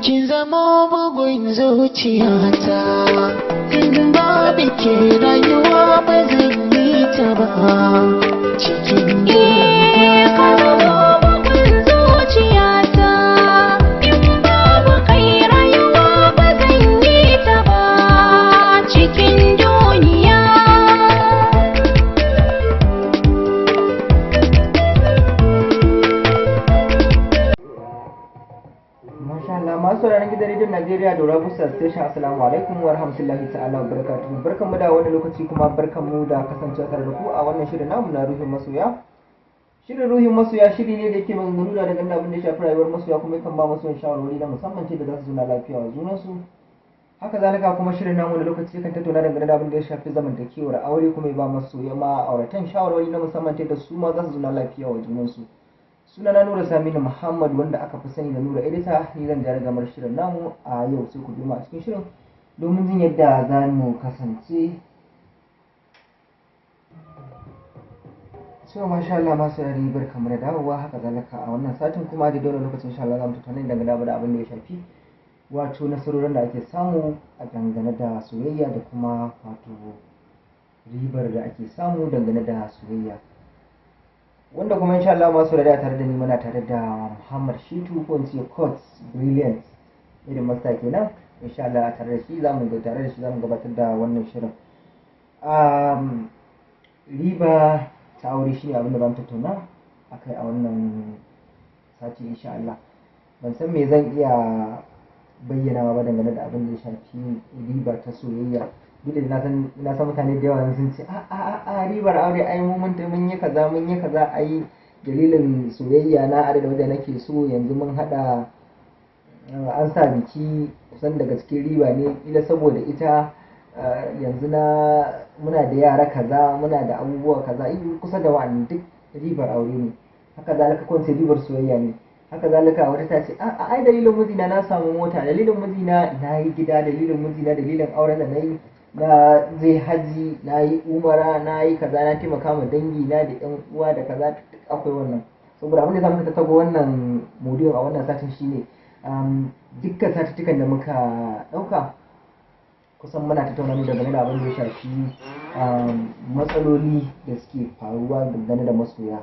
Kin zama bugun zuciyata, in babu ke rayuwa ba zan yi ta ba. Cikin Ka zamo bugun zuciyata, in babu kai rayuwa ba zan yi ta ba cikin duniya. Masha Allah, masu sauraron gidan rediyon Najeriya da Rabusa Station, Assalamu alaikum wa rahmatullahi ta'ala wa barakatuhu. Barkanmu da wani lokaci kuma barkanmu da kasancewa tare da ku a wannan shirin namu na Ruhin Masoya. Shirin Ruhin Masoya shiri ne da yake maganganu da dangane da abin da ya shafi rayuwar masoya, kuma yakan ba masoyan shawarwari na musamman ce da za su zauna lafiya wa junansu. Haka zalika kuma shirin namu na lokaci kan tattauna dangane da abin da ya shafi zamantakewar aure, kuma ya ba masoya ma auratan shawarwari na musamman ce da su ma za su zauna lafiya wa junansu. Sunana Nura Saminu Muhammad, wanda aka fi sani da Nura Edita, ni zan jara gamar shirin namu a yau. Sai ku biyo mu a cikin shirin domin jin yadda za mu kasance. So masha Allah, masu rari, barkamu da dawowa. Haka zalika a wannan satin kuma da dole lokacin, insha Allah, za mu tattauna dangane da abin da ya shafi wato nasarorin da ake samu a dangane da soyayya da kuma wato ribar da ake samu dangane da soyayya, wanda kuma insha Allah masu rada tare da ni muna tare da Muhammad Shitu, ko in ce Coach Brilliant, irin masta kenan. Insha Allah tare da shi zamu gabatar da wannan shirin. Riba ta aure shine abin da zamu tattauna akai a wannan sati insha Allah. Ban san me zan iya bayyanawa ba dangane da abin da ya shafi riba ta soyayya, duk da na san mutane da yawa sun ce a a a ribar aure ai mu mun yi kaza, mun yi kaza, ai dalilin soyayya na are da wanda nake so yanzu mun hada an sa biki, kusan daga cikin riba ne kila saboda ita yanzu na muna da yara kaza, muna da abubuwa kaza, kusa da wa'annan duk ribar aure ne. Haka zalika ko ribar soyayya ne. Haka zalika wata ta ce a ai dalilin mijina na samu mota, dalilin mijina na yi gida, dalilin mijina, dalilin auren da na yi na je haji, na yi umara, na yi kaza, na taimaka ma dangi na da yan uwa da kaza, duk akwai wannan. Saboda abin da za muka tattago wannan maudu'in a wannan satin shine dukkan satuttukan da muka ɗauka kusan muna tattauna ne dangane da abin da ya shafi matsaloli da suke faruwa dangane da masoya.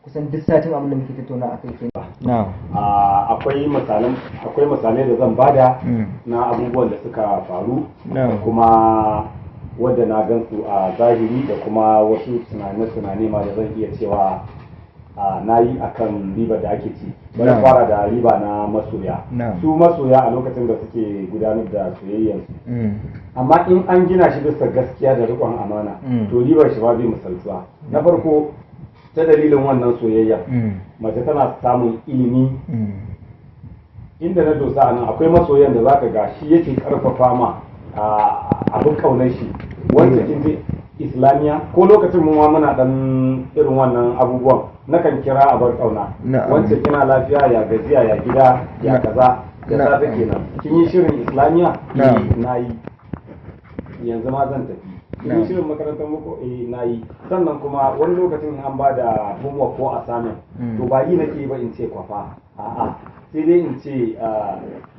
Kusan duk satin abin da muke tattauna a kai kenan. Akwai misalan, akwai misalai da zan bada na abubuwan da suka faru da kuma wadda na gansu a zahiri, da kuma wasu tunane-tunane ma da zan iya cewa na yi akan riba da ake ci. Bari fara da riba na masoya. Su masoya a lokacin da suke gudanar da soyayyarsu, amma in an gina shi bisa gaskiya da riƙon amana, to ribar shi ba bai misaltuwa. Na farko, ta dalilin wannan soyayya mace tana samun ilimi. Inda na dosa a nan, akwai masoyan da zaka ga shi yake karfafa ma abin kaunar shi: "Wanda kin je Islamiya?" Ko lokacin mu ma muna dan irin wannan abubuwan, nakan kira abar kauna: "Wance, kina lafiya? Ya gajiya? Ya gida? Ya kaza?" Da safe kenan: "Kin yi shirin Islamiya?" "Na yi, yanzu ma zan tafi." "Kin yi shirin makarantar muku?" "Eh, na yi." Sannan kuma wani lokacin an ba da homework ko assignment, to ba yi nake ba in ce kwafa, a'a, sai dai in ce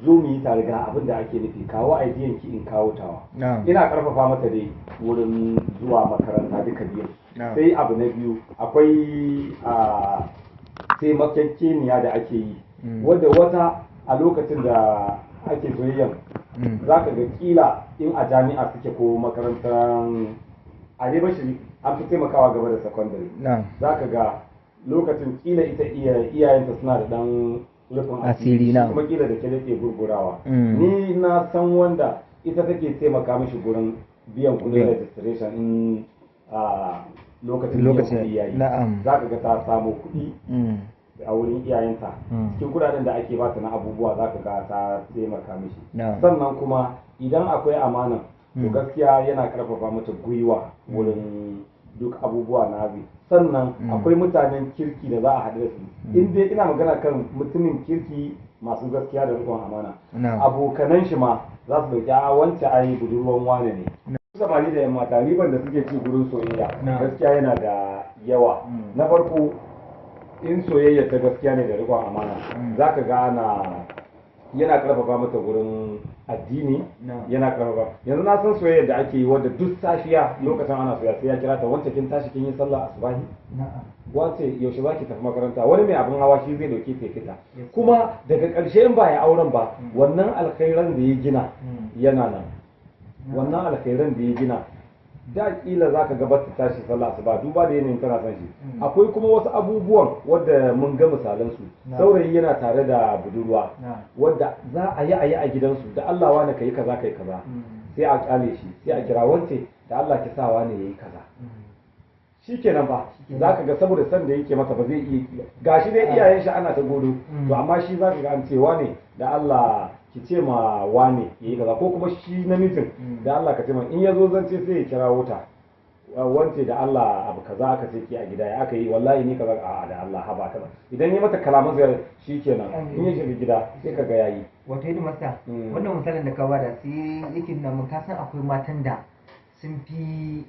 zo mu yi tare, ga abin da ake nufi, kawo idean ki in kawo tawa. Ina karfafa mata dai wurin zuwa makaranta, duka biyu. Sai abu na biyu, akwai taimakekeniya da ake yi, wadda wata a lokacin da ake soyayyan za ka ga kila in a jami'a suke ko makarantar a dai bashi an fi taimakawa gaba da sakandare, za ka ga lokacin kila ita iyayenta suna da dan rufin asiri, kuma kila da ke ke gurgurawa. Ni na san wanda ita take taimaka mishi gurin biyan kudin registration in a lokacin biyan kuɗi yayi, za ka ga ta samo kuɗi a wurin iyayenta, cikin kudaden da ake bata na abubuwa za ka ga ta taimaka mishi. Sannan kuma idan akwai amana, to gaskiya yana karfafa mata gwiwa wurin duk abubuwa na zai. Sannan akwai mutanen kirki da za a haɗu da su, in dai ina magana kan mutumin kirki, masu gaskiya da riƙon amana, abokanan shi ma za su dauki a wancan ai budurwan wane ne. Samari da yan mata, riban da suke ci gurin soyayya gaskiya yana da yawa. Na farko, in soyayya ta gaskiya ne da riƙon amana, za ka ga ana Yana karfafa mata gurin addini. Na'am. Yana karfafa. Yanzu na san soyayya da ake yi wadda duk safiya lokacin ana soyayya sai ya kira ta, wance kin tashi kin yi sallah asubahi? Na'am. Wace yaushe za ki tafi makaranta? Wani mai abin hawa shi zai dauke ta ya fita. Yes. Kuma daga ƙarshe in ba ya auren ba, wannan alkhairan da ya gina yana nan. Wannan alkhairan da ya gina da kila za ka gabar ta tashi sallah asuba, duba da yanayin tana son shi. Akwai kuma wasu abubuwan wadda mun ga misalan su. Saurayi yana tare da budurwa wadda za a yi a yi a gidansu da Allah wani kai kaza kai kaza, sai a kyale shi, sai a kira wance, da Allah ki sa wani yayi kaza. Shikenan fa, za ka ga saboda san da yake mata ba zai iya, gashi dai iyayen shi ana ta godo, to amma shi za ka ga an ce wane da Allah ki ce ma wane yayi kaza, ko kuma shi namijin da Allah ka ce ma, in ya zo zance sai ya kira wuta, wance da Allah abu kaza aka ce ki a gida ya aka yi, wallahi ni kaza, a'a da Allah haba kaza. Idan ya mata kalaman zai shikenan, in ya shiga gida sai ka ga yayi. Wato hidimasta, wannan misalin da ka bada sai yake nuna mun, ka san akwai matan da sun fi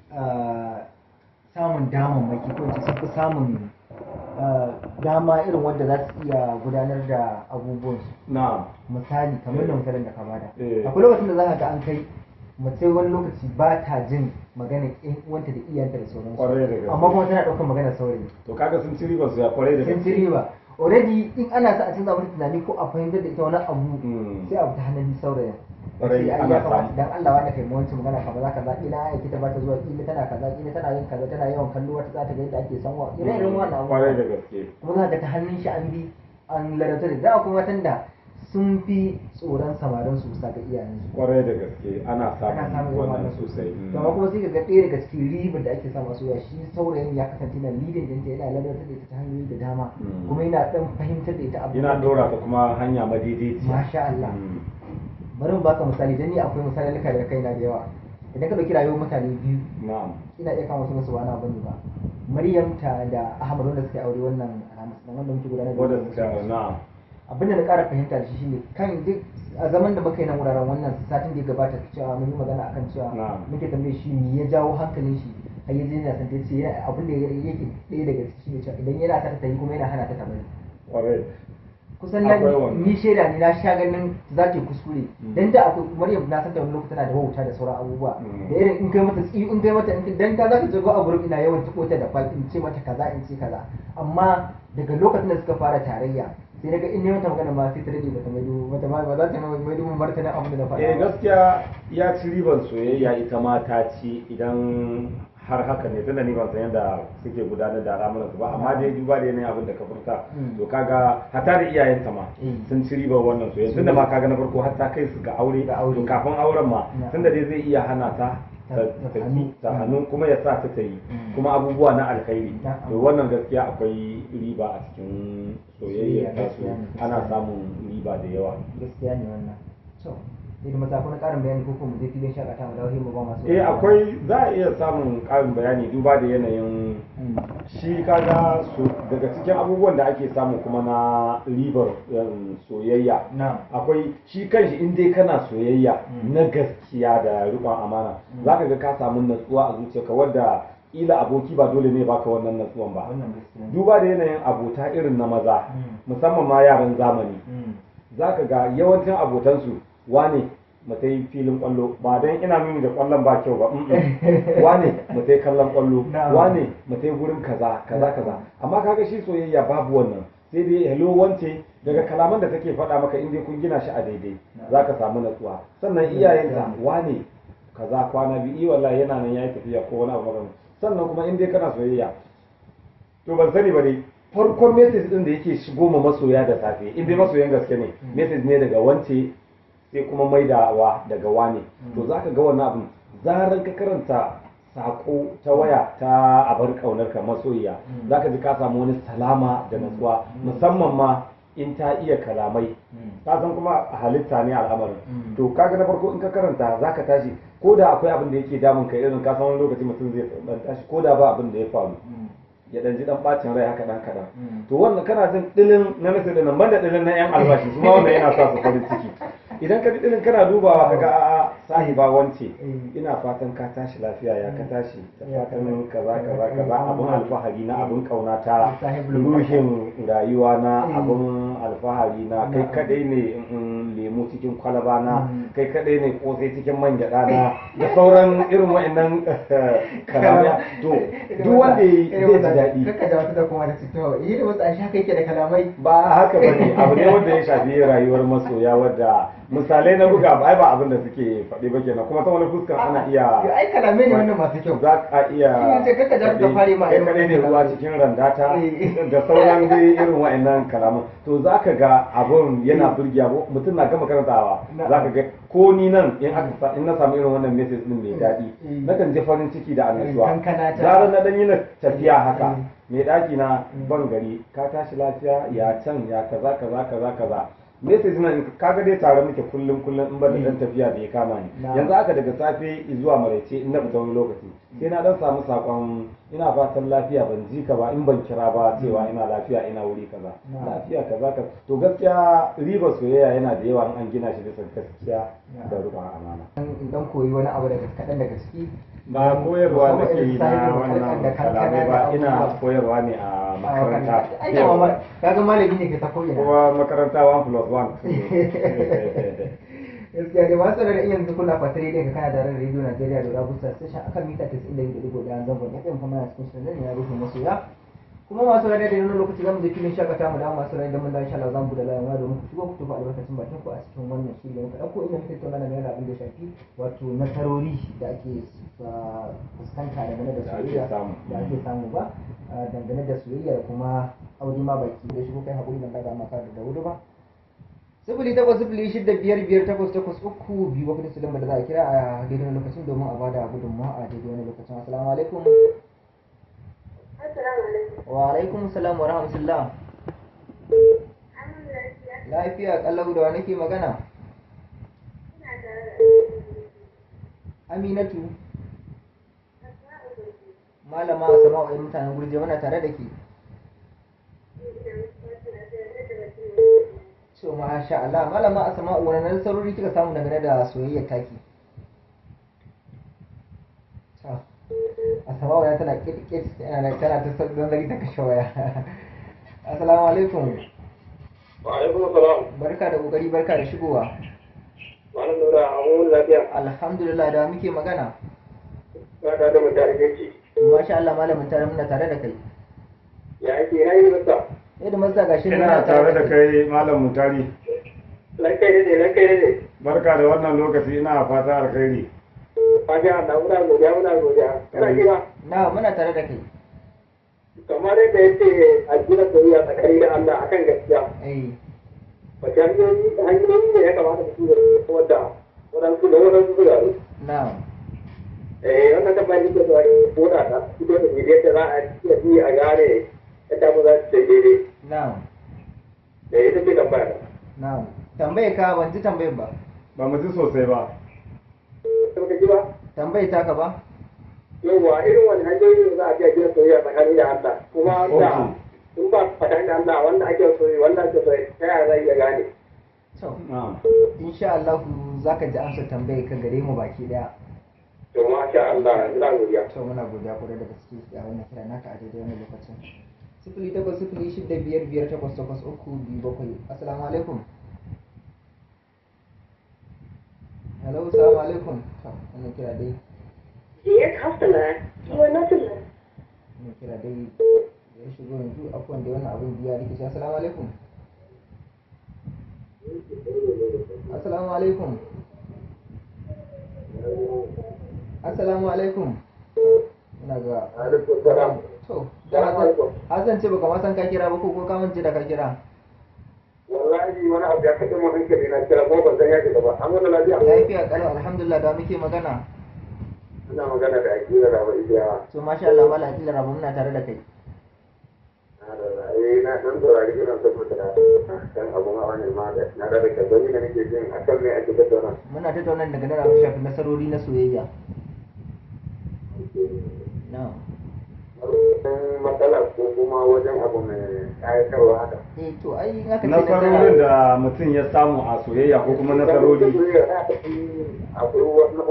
samun damammaki, ko in ce sun fi samun dama irin wanda za su iya gudanar da abubuwansu. Misali kamar da misalin da ka bada, akwai lokacin da za ka ga an kai mace wani lokaci ba ta jin maganar ƴan uwanta da iyayenta da sauransu, Kwarai da gaske. amma kuma tana ɗaukar maganar saurayi. To kaga sun ci ribar su ya kwarai da Sun ci gaske. riba already. In ana sa a canza mata tunani ko a fahimtar da ita wani abu, sai abu ta hannun saurayin. Kwarai, Sai ai ana ya kamata samu. dan Allah wanda kai mu wancan magana kamar zaka za kila ai kita ba ta zuwa, kila tana kaza, kila tana yin kaza, tana yawan kallo, wata za ta ga yadda ake sanwa, ire iren wannan abu. Kwarai da gaske. Kuma za ka ta hannun shi an bi an ladabtar da da kuma matan da sun fi tsoron samarin su bisa ga iyayensu. Kwarai da gaske, ana Ana samun samun irin wannan wannan sosai. To amma kuma sai ka ga ɗaya daga cikin ribar da ake samu a soyayya, shi saurayin ya kasance na leading ɗinta, yana ladabtar da ita ta hanyoyi da dama, kuma yana ɗan fahimtar da ita abubuwan. Yana dora ta kuma hanya madaidaiciya. Masha Allah. Bari mu baka misali, dan ni akwai misalai da kaina da yawa. Idan ka ɗauki rayuwar mutane biyu, ina iya kama sunan su, ba na bane ba, Maryam ta da Ahmad wanda suka yi aure wannan Alhamis nan wanda muke gudanar da wanda wannan suka Abin da na ƙara fahimta da shi shine kan duk a zaman da muka yi nan wuraren wannan satin da ya gabata, cewa mun yi magana akan cewa muke tambaye shi me ya jawo hankalin shi har ya je yana san ta, ce yana abin da yake ɗaya daga ciki shine cewa idan yana sa ta yi kuma yana hana ta ta bari. Kusan na Akwai wannan. ni shaida ne, na sha ganin za ta yi kuskure dan da akwai Maryam, na san ta wani lokaci tana da wauta da sauran abubuwa da irin in kai mata tsi in kai mata dan ta za ta zo a gurin ina yawan tuko ta da kwaki, in ce mata kaza, in ce kaza, amma daga lokacin da suka fara tarayya sai naga in ne mata magana ma sai ta rage, bata maido mata ma ba za ta maido mun martanin abin da na faɗa Eh ba. Gaskiya ya ci riban soyayya, ita ma ta ci idan har haka ne, tunda ni ban san yadda suke gudanar da al'amuran su ba, amma dai duba da yanayin abin da ka furta, to kaga hatta da iyayenta ma sun ci riban wannan soyayya, tunda ma kaga na farko har ta kai su ga aure. Ga aure. To kafin auren ma, tunda dai zai iya hana ta ta ki ta hannu kuma ya sa ta ta yi kuma abubuwa na alkhairi. To wannan gaskiya akwai riba a cikin soyayya Soyayya, tasu. gaskiya ne, Ana gaskiya. samun riba da yawa. Gaskiya ne wannan. To idan mata kuna ƙarin bayani ko kuma mu je filin shakatawa mu dawo sai mu ba masu Eh, akwai, za a iya samun ƙarin bayani duba da yanayin shi kaga su daga cikin abubuwan da ake samu kuma na ribar soyayya, akwai shi kanshi in dai kana soyayya na gaskiya da riƙon amana, zaka ga ka samu natsuwa a zuciyarka wadda kila aboki ba dole ne baka wannan natsuwan ba. Wannan gaskiya ne. Duba da yanayin abota irin na maza, musamman ma yaran zamani, zaka ga yawancin abotansu, wane mu tai filin kwallo, ba dan ina nuni da kwallon ba kyau ba, wane mu tai kallon kwallo, wane mu tai gurin kaza kaza kaza. Amma kaga shi soyayya babu wannan, sai dai hello wance, daga kalaman da take faɗa maka, in dai kun gina shi a daidai zaka samu natsuwa. Sannan iyayenta, wane kaza kwana biyu, i wallahi yana nan yayi tafiya ko wani abu makamantan. Sannan kuma in dai kana soyayya, to ban sani ba dai, farkon message din da yake shigo ma masoya da safe, in dai masoyan gaske ne, message ne daga wance sai kuma maidawa daga wane. To zaka ga wannan abin, zaran ka karanta sako ta waya ta abar kaunar ka masoyiya, zaka ji ka samu wani salama da natsuwa, musamman ma in ta iya kalamai. Ka san kuma halitta ne al'amarin. To kaga na farko in ka karanta zaka tashi ko da akwai abin da yake damun ka, irin ka san wani lokaci mutum zai dan tashi ko da ba abin da ya faru, ya dan ji dan bacin rai haka dan kadan. To wannan kana jin dilin na nasa da nan, banda dilin na yan albashi, su ma wannan yana sa su farin ciki. Idan ka ji dilin kana dubawa kaga a'a Sahiba wance, ina fatan ka tashi lafiya, ya ka tashi, da fatan kaza kaza kaza, abun alfahari na, abun kauna ta, ruhin rayuwa na, abun alfahari na, kai kadai ne lemu cikin kwalaba na, kai kadai ne kosai cikin man gyada na, da sauran irin wa'annan kalamai. To duk wanda zai ji daɗi. Kaka da wata da kuma da to yi da wasu an haka yake da kalamai. Ba haka bane, abu ne wanda ya shafi rayuwar masoya, wadda misalai na buga ba ai ba abin da suke faɗi ba kenan, kuma ta wani fuskar ana iya Ai kalamai ne wannan masu kyau. Za a iya Shi ne kaka da ka fare ma kai kadai ne ruwa cikin randata, da sauran dai irin wa'annan kalaman. To za ka ga abun yana burgiya mutum na gama karantawa. Za ka ga ko ni nan in aka in na samu irin wannan message din mai daɗi, nakan ji farin ciki da annashuwa. Zarar na dan yi na tafiya haka, mai ɗaki na ban gari, ka tashi lafiya, ya can, ya kaza kaza kaza kaza, message nan kaga dai tare muke kullum kullum, in ba da dan tafiya da ya kama ni yanzu haka daga safe zuwa maraice, in na fita wani lokaci sai na dan samu sakon ina fatan lafiya, ban ji ka ba, in ban kira ba cewa ina lafiya, ina wuri kaza lafiya kaza kaza. To gaskiya ribar soyayya yana da yawa in an gina shi bisa gaskiya da riƙon amana. In dan koyi wani abu daga kaɗan daga ciki. Ba koyarwa nake yi na wannan kalamai ba, ina koyarwa ne a makaranta. Kaga malami ne ka ta koyarwa. Kuma makaranta 1 plus 1. Gaskiya ne, masu da yanzu kuna fatare ne ka kana tare da Radio Najeriya da Rabusa station akan mita 92.1 zangon FM, kuma na cikin shirin ne ya rufe masoya. Kuma masu rana da nuna lokaci zamu je filin shakata mu dawo. Masu rana da mun da insha Allah zamu bude layin waya domin ku shigo ku tofa albarkacin bakin ku a cikin wannan shiri da muka dauko, inda muke tattauna dangane da abin da ya shafi wato nasarori da ake fuskanta dangane da soyayya da ake samu ba dangane da soyayya da kuma aure ma baki da shigo. Kai hakuri ban daga maka da wuri ba. 08065588327 da lambar da za a kira a daidai wani lokacin domin a bada gudunmawa a daidai wani lokacin. Assalamu alaikum. Wa alaikum salam wa rahmatullah. Lafiya kalau, da wa nake magana? Aminatu. Malama Asma'u ai mutanen Gurje, muna tare da ke. To masha Allah, malama Asma'u, wani nasarori kika samu dangane da soyayyar taki? Asma'u ya tana kit tana ta zanzari ta kashe waya. Assalamu alaikum. Wa alaikum assalam. Barka da kokari, barka da shigowa. Malam Nura, an lafiya? Alhamdulillah, da muke magana? Barka da mutare gaci. Masha Allah, malamin tare muna tare da kai. Ya ake na yi masa? Yadda masa gashi Ina tare da kai, malam Mutari. Lankai ne, lankai ne. Barka da wannan lokaci, ina fata alkhairi. Fatiha Allah, muna godiya, muna godiya. Kana kira? Na muna tare da kai. Kamar yadda ya ce a gina soyayya tsakani da Allah akan gaskiya. Wace hanyoyi ne ya kamata mutum ya wadda waɗansu da waɗansu su gano? Na'am. Wannan tambayar nake so a ko da ta fito da yadda za a iya bi a gane yadda mu za su ce daidai. Na'am. Ita ce tambaya. Na'am. Tambayar ka ban ji tambayar ba. Ba mu ji sosai ba. Baka ji ba? Tambayar taka ba? Yawwa, irin wani hanyoyi ne za a biya gina soyayya tsakani da Allah, kuma da in ba tsakani da Allah wanda ake soyayya wanda ake soyayya ta yaya za a iya gane? To, insha Allah za ka ji amsa tambayar ka gare mu baki daya. To masha Allah, ina godiya. To muna godiya kwarai da gaske da wannan kira naka a daidai wannan lokacin. 08065588327. Assalamu alaikum. Hello, assalamu alaikum. To wannan kira dai. Dear customer, you are not allowed. Wannan kira dai ya shigo yanzu, akwai da wannan abin biya rikici. Assalamu alaikum. Assalamu alaikum. Assalamu alaikum. Ina ga Alaikum salam. To, da Hassan ce baka ma san ka kira ba ko ka mance da ka kira. Wallahi wani abu ya kaɗe mun hankali na kira ko ban san ya shiga ba. An wani lafiya? Lafiya kalau, alhamdulillah, da muke magana? Ina magana da Akila Raba Igiyawa. To masha Allah, Malam Akila Raba, muna tare da kai. Na dan saurari kiran saboda dan abun hawa ne ma na da ka gani da nake jin akan me ake tattauna. Muna tattauna daga nan abin shafi nasarori na soyayya. Na'am. Matsala ko kuma wajen abu mai ƙayatarwa haka. Eh, to ai in aka ce Nasarorin da mutum ya samu a soyayya ko kuma nasarori. Akwai wani mai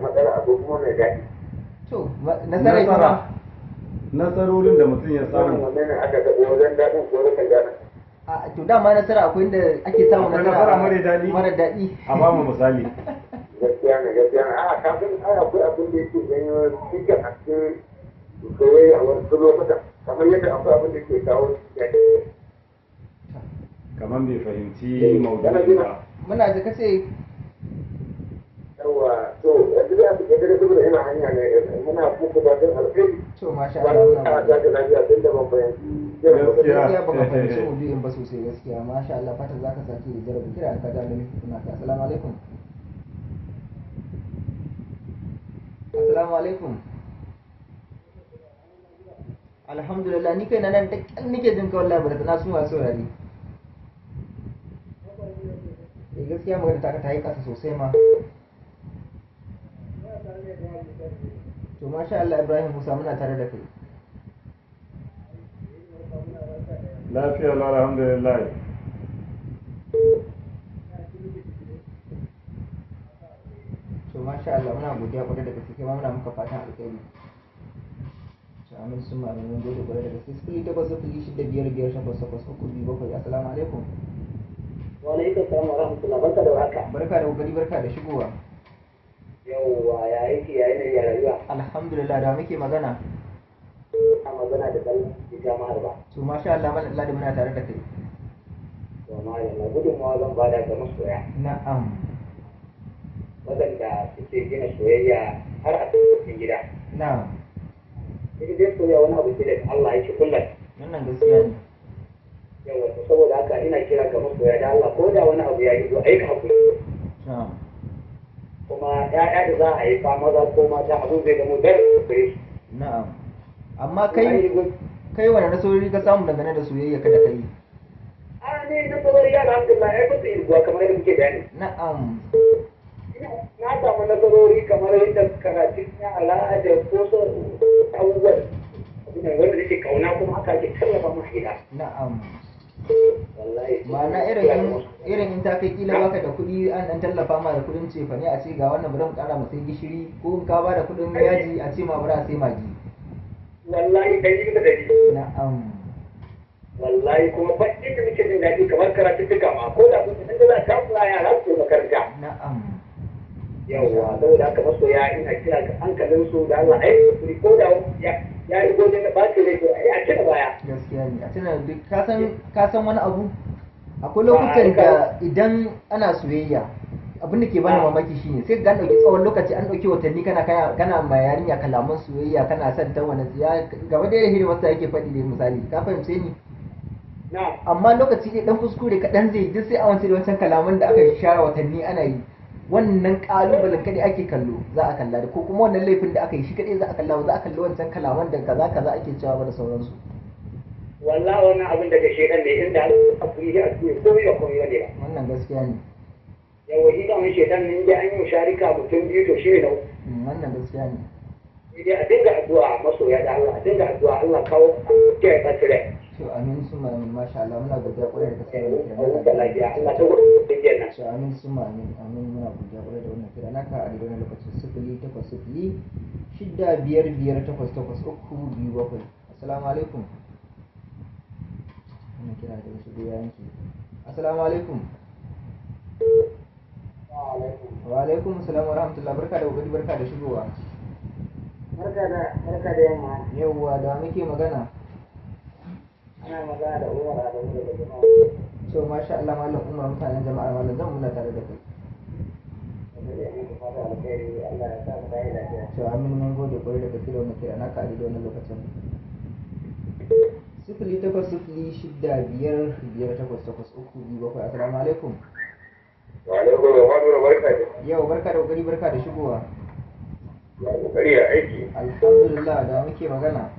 matsala, akwai kuma mai daɗi. To, nasara ita Nasara. ma. Nasarorin da mutum ya Wannan samu. wanne ne aka taɓa wajen daɗin ko rashin daɗin? A to, dama nasara akwai inda ake samun Akwai nasara mara daɗi? Mara daɗi. A ba mu misali. Gaskiya ne, gaskiya ne. A kafin ai akwai abin da yake janyo cikin a cikin soyayya a wasu lokutan, kamar yadda akwai abin da yake kawo cikin. Kamar bai fahimci maudu'in ba. Muna ji, kace. Yawa, to yanzu dai a cikin dare saboda ina hanya ne, muna muku fatan alheri. To, masha Ba Allah, muna ta godiya. ta lafiya tun da ban fahimci. Gaskiya. Gaskiya baka fahimci maudu'in ba sosai gaskiya. Masha Allah, fatan zaka sake jarabi kira ka da mu kuna ka. Assalamu alaikum. Assalamu alaikum. Alhamdulillah, ni kaina nan da kyan nake jin ka wallahi, barka na su masu saurare. Eh, gaskiya magana ta ka ta yi kasa sosai ma. To, masha Allah, Ibrahim Musa, muna tare da kai. Lafiya lau, alhamdulillah. To, masha Allah, muna godiya kwarai da gaske, kai ma muna muka fatan alkhairi. To, amin summa amin, mun gode kwarai da gaske. 08065588327. Assalamu alaikum. Wa alaikum salam wa rahmatullah, barka da warhaka. Barka da kokari, barka da shigowa. Yawwa, ya yake, ya yanayi, ya rayuwa? Alhamdulillah, da muke magana? A magana da ɗan jama'ar ba. To, masha Allah, malam Ladi, muna tare da kai. To, malama, gudunmawa zan bada ga masoya waɗanda suke gina soyayya har a cikin gida. Ita dai soyayya wani abu ce daga Allah yake kullum. Wannan gaskiya ne. Yawa, to saboda haka ina kira ga masoya da Allah, ko da wani abu ya yi zo, aika hakuri. Kuma ƴaƴa da za a haifa, maza ko mata, abun zai zama darasi gare su. Na'am, amma kai kai wani nasarori ka samu dangane da soyayya ka da kai? A ne nasarori, alhamdulillah, ai ba su irguwa kamar yadda muke bayani. Na samu nasarori kamar yadda karatun yara da ko so abubuwan abin wanda nake kauna, kuma haka ake tallafa mu a gida. Wallahi. Ma'ana irin in ta kai kila baka da kuɗi, an dan tallafa ma da kuɗin cefane, a ce ga wannan, bari mu ƙara mu sai gishiri, ko in ka ba da kuɗin yaji a ce ma bari a sai magi. Wallahi, 100%. Wallahi, kuma ba inda muke jin daɗi kamar karatun duka ma, ko da kun san da za ta kula yara su je makaranta. Yawwa, saboda haka masoya ina kira ga hankalin su da Allah ai kuri, ko da ya ya yi gode na ɓacin rai, to ai a cire baya. Gaskiya ne, a tuna duk ka san wani abu, akwai lokutan da idan ana soyayya, abin da ke bani mamaki shine sai ka an ɗauki tsawon lokaci, an ɗauki watanni kana ma yarinya kalaman soyayya, kana son ta, wani tsiya gaba da hidimar masa yake faɗi ne, misali, ka fahimce ni? Na. Amma lokaci ɗaya dan kuskure kaɗan zai duk sai a wancan da wancan kalaman da aka share watanni ana yi, wannan kalubalen kaɗai ake kallo, za a kalla da ko kuma wannan laifin da aka yi shi kaɗai za a kalla, ba za a kalli wancan kalaman da kaza kaza ake cewa ba da sauransu. Wallahi wannan abin daga shedan ne, inda hakuri ya ce komai ba komai bane ba. Wannan gaskiya ne. Yawa, shi da wani shedan ne, inda an yi musharika mutum biyu, to shi ne na uku. Wannan gaskiya ne. Sai dai a dinga addu'a, masoya, da Allah a dinga addu'a, Allah kawo kiyaye ɓacin rai. To, amin summa amin, masha Allah, muna godiya kwarai da gaske da wannan A kira huta naka. lafiya, Allah ta gudu kenan. To, amin summa amin, amin, muna godiya kwarai da wannan kira naka a daidai wannan lokacin. 08065588327. Assalamu alaikum. Wannan kira da wasu ya yanke. Assalamu alaikum. Wa alaikum assalam wa rahmatullah, barka da kokari, barka da shigowa. Barka da yamma. Yawwa, da wa muke magana? Ana magana da Umar Adamu daga jama'a. To, masha Allah, malam Umar, mutanen jama'ar malam zan, muna tare da kai. Allah ya sa mu dai lafiya. To, amin, mun gode kwarai da gaske da wannan kira naka a daidai wannan lokacin. 08065588327. Assalamu alaikum. Wa alaikum assalam, barka da. Yau, barka da kokari, barka da shigowa. Ya kokari, ya aiki? Alhamdulillah, da wa muke magana?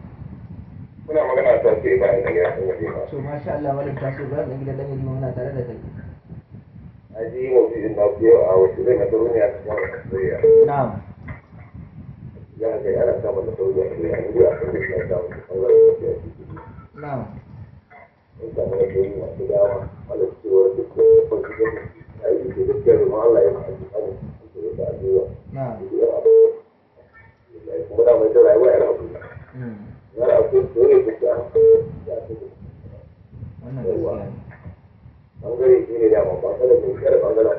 Muna magana ta ce ba da ya san waje ba. To, masha Allah, malam taso bayan dan gidan dan Yarima, muna tare da kai. Na ji maudu'in na ku yau a wasu zai nasaro ne a cikin soyayya. Za a ga ana samun nasarori a kai, an yi a kan da shi a samun ɓangaren da ya fi. Na'am. An samu nasarori masu dama, wanda cewar duk da kwanci da a yi da gaskiya domin Allah ya ma'aji samun da ya addu'a. Na'am. Kuma da mai da rayuwa yana abu. Yana abu dole da ta ya ce Wannan gaskiya ne. Bangare shi ne dama bangaren mai kyar bangaren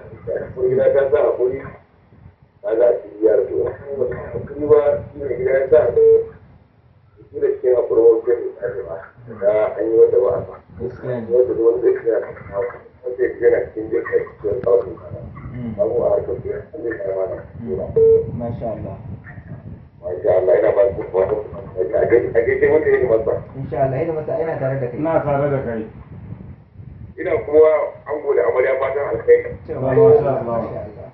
kuma gida ta sa hakuri ta za a ci biyar to hakuri ba shi ne gida ya sa shi da cikin hakuri wani kai mai tsari ba da an yi wata ba a sa Gaskiya ne. Wata wani zai kira wanda ya yana cikin jin kai cikin tsawon kana abu a harkar su an zai kara mana. Masha Allah. Masha Allah, ina ba su wata a gaishe wanda ya yi masa. Insha Allah, ina masa ina tare da kai. Ina tare da kai. Ina kuma an gode amarya fatan alkhairi. To, Masha masha Allah. Allah. Masha Allah.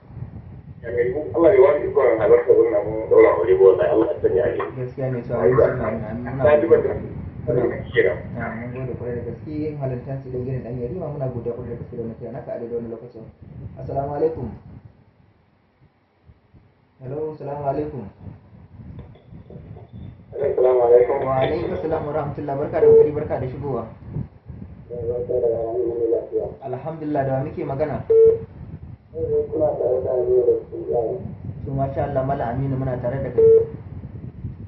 Allah ya wani ikon halarta wannan mun daura aure ba wallahi Allah ya sanya alheri. Gaskiya ne, to ayi suna muna Na ji godiya. ba kenan. Na mun gode kwarai da gaske halarta su dan gidan dan yarima, muna godiya kwarai da gaske da wannan kira naka a daidai wannan lokacin. Assalamu alaikum. Hello, assalamu alaikum. Assalamu alaikum. Wa alaikum assalam wa rahmatullah, barka da kokari, barka da shigowa. Alhamdulillah, da wa muke magana? Kuna tare da ni da su yayi. To, masha Allah, Malam Aminu, muna tare da kai.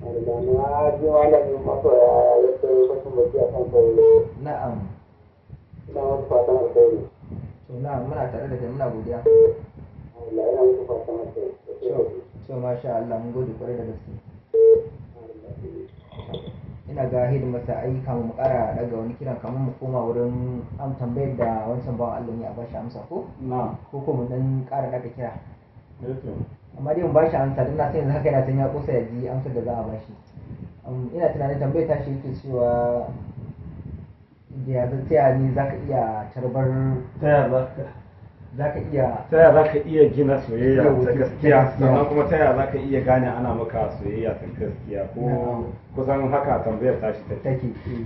Da na ji malamin masoya ya ce bashin baki a kan sauri. Na'am. Ina wasu fatan alkhairi. To, na'am, muna tare da kai, muna godiya. Allah ina muku fatan alkhairi. To, masha Allah, mun gode kwarai da gaske. Ina ga hidimar sa ai kamun mu kara daga wani kiran, kamar mu koma wurin am tambayar da wancan bawan Allah ne a bashi amsa ko Na. ko mu dan kara daga kira. Eh to. Amma dai mu bashi amsa don na san yanzu haka yana can ya kusa ya ji amsar da za a bashi. Ina tunanin tambayar tashi yake cewa ya zai taya ni zaka iya tarbar Ta yaya za ka zaka iya ta yaya za ka iya gina soyayya Yau, ta ta gaskiya, gaskiya. sannan kuma ta yaya za ka iya gane ana maka soyayya ta gaskiya ko Na'am. kusan haka tambayar tashi take. Take.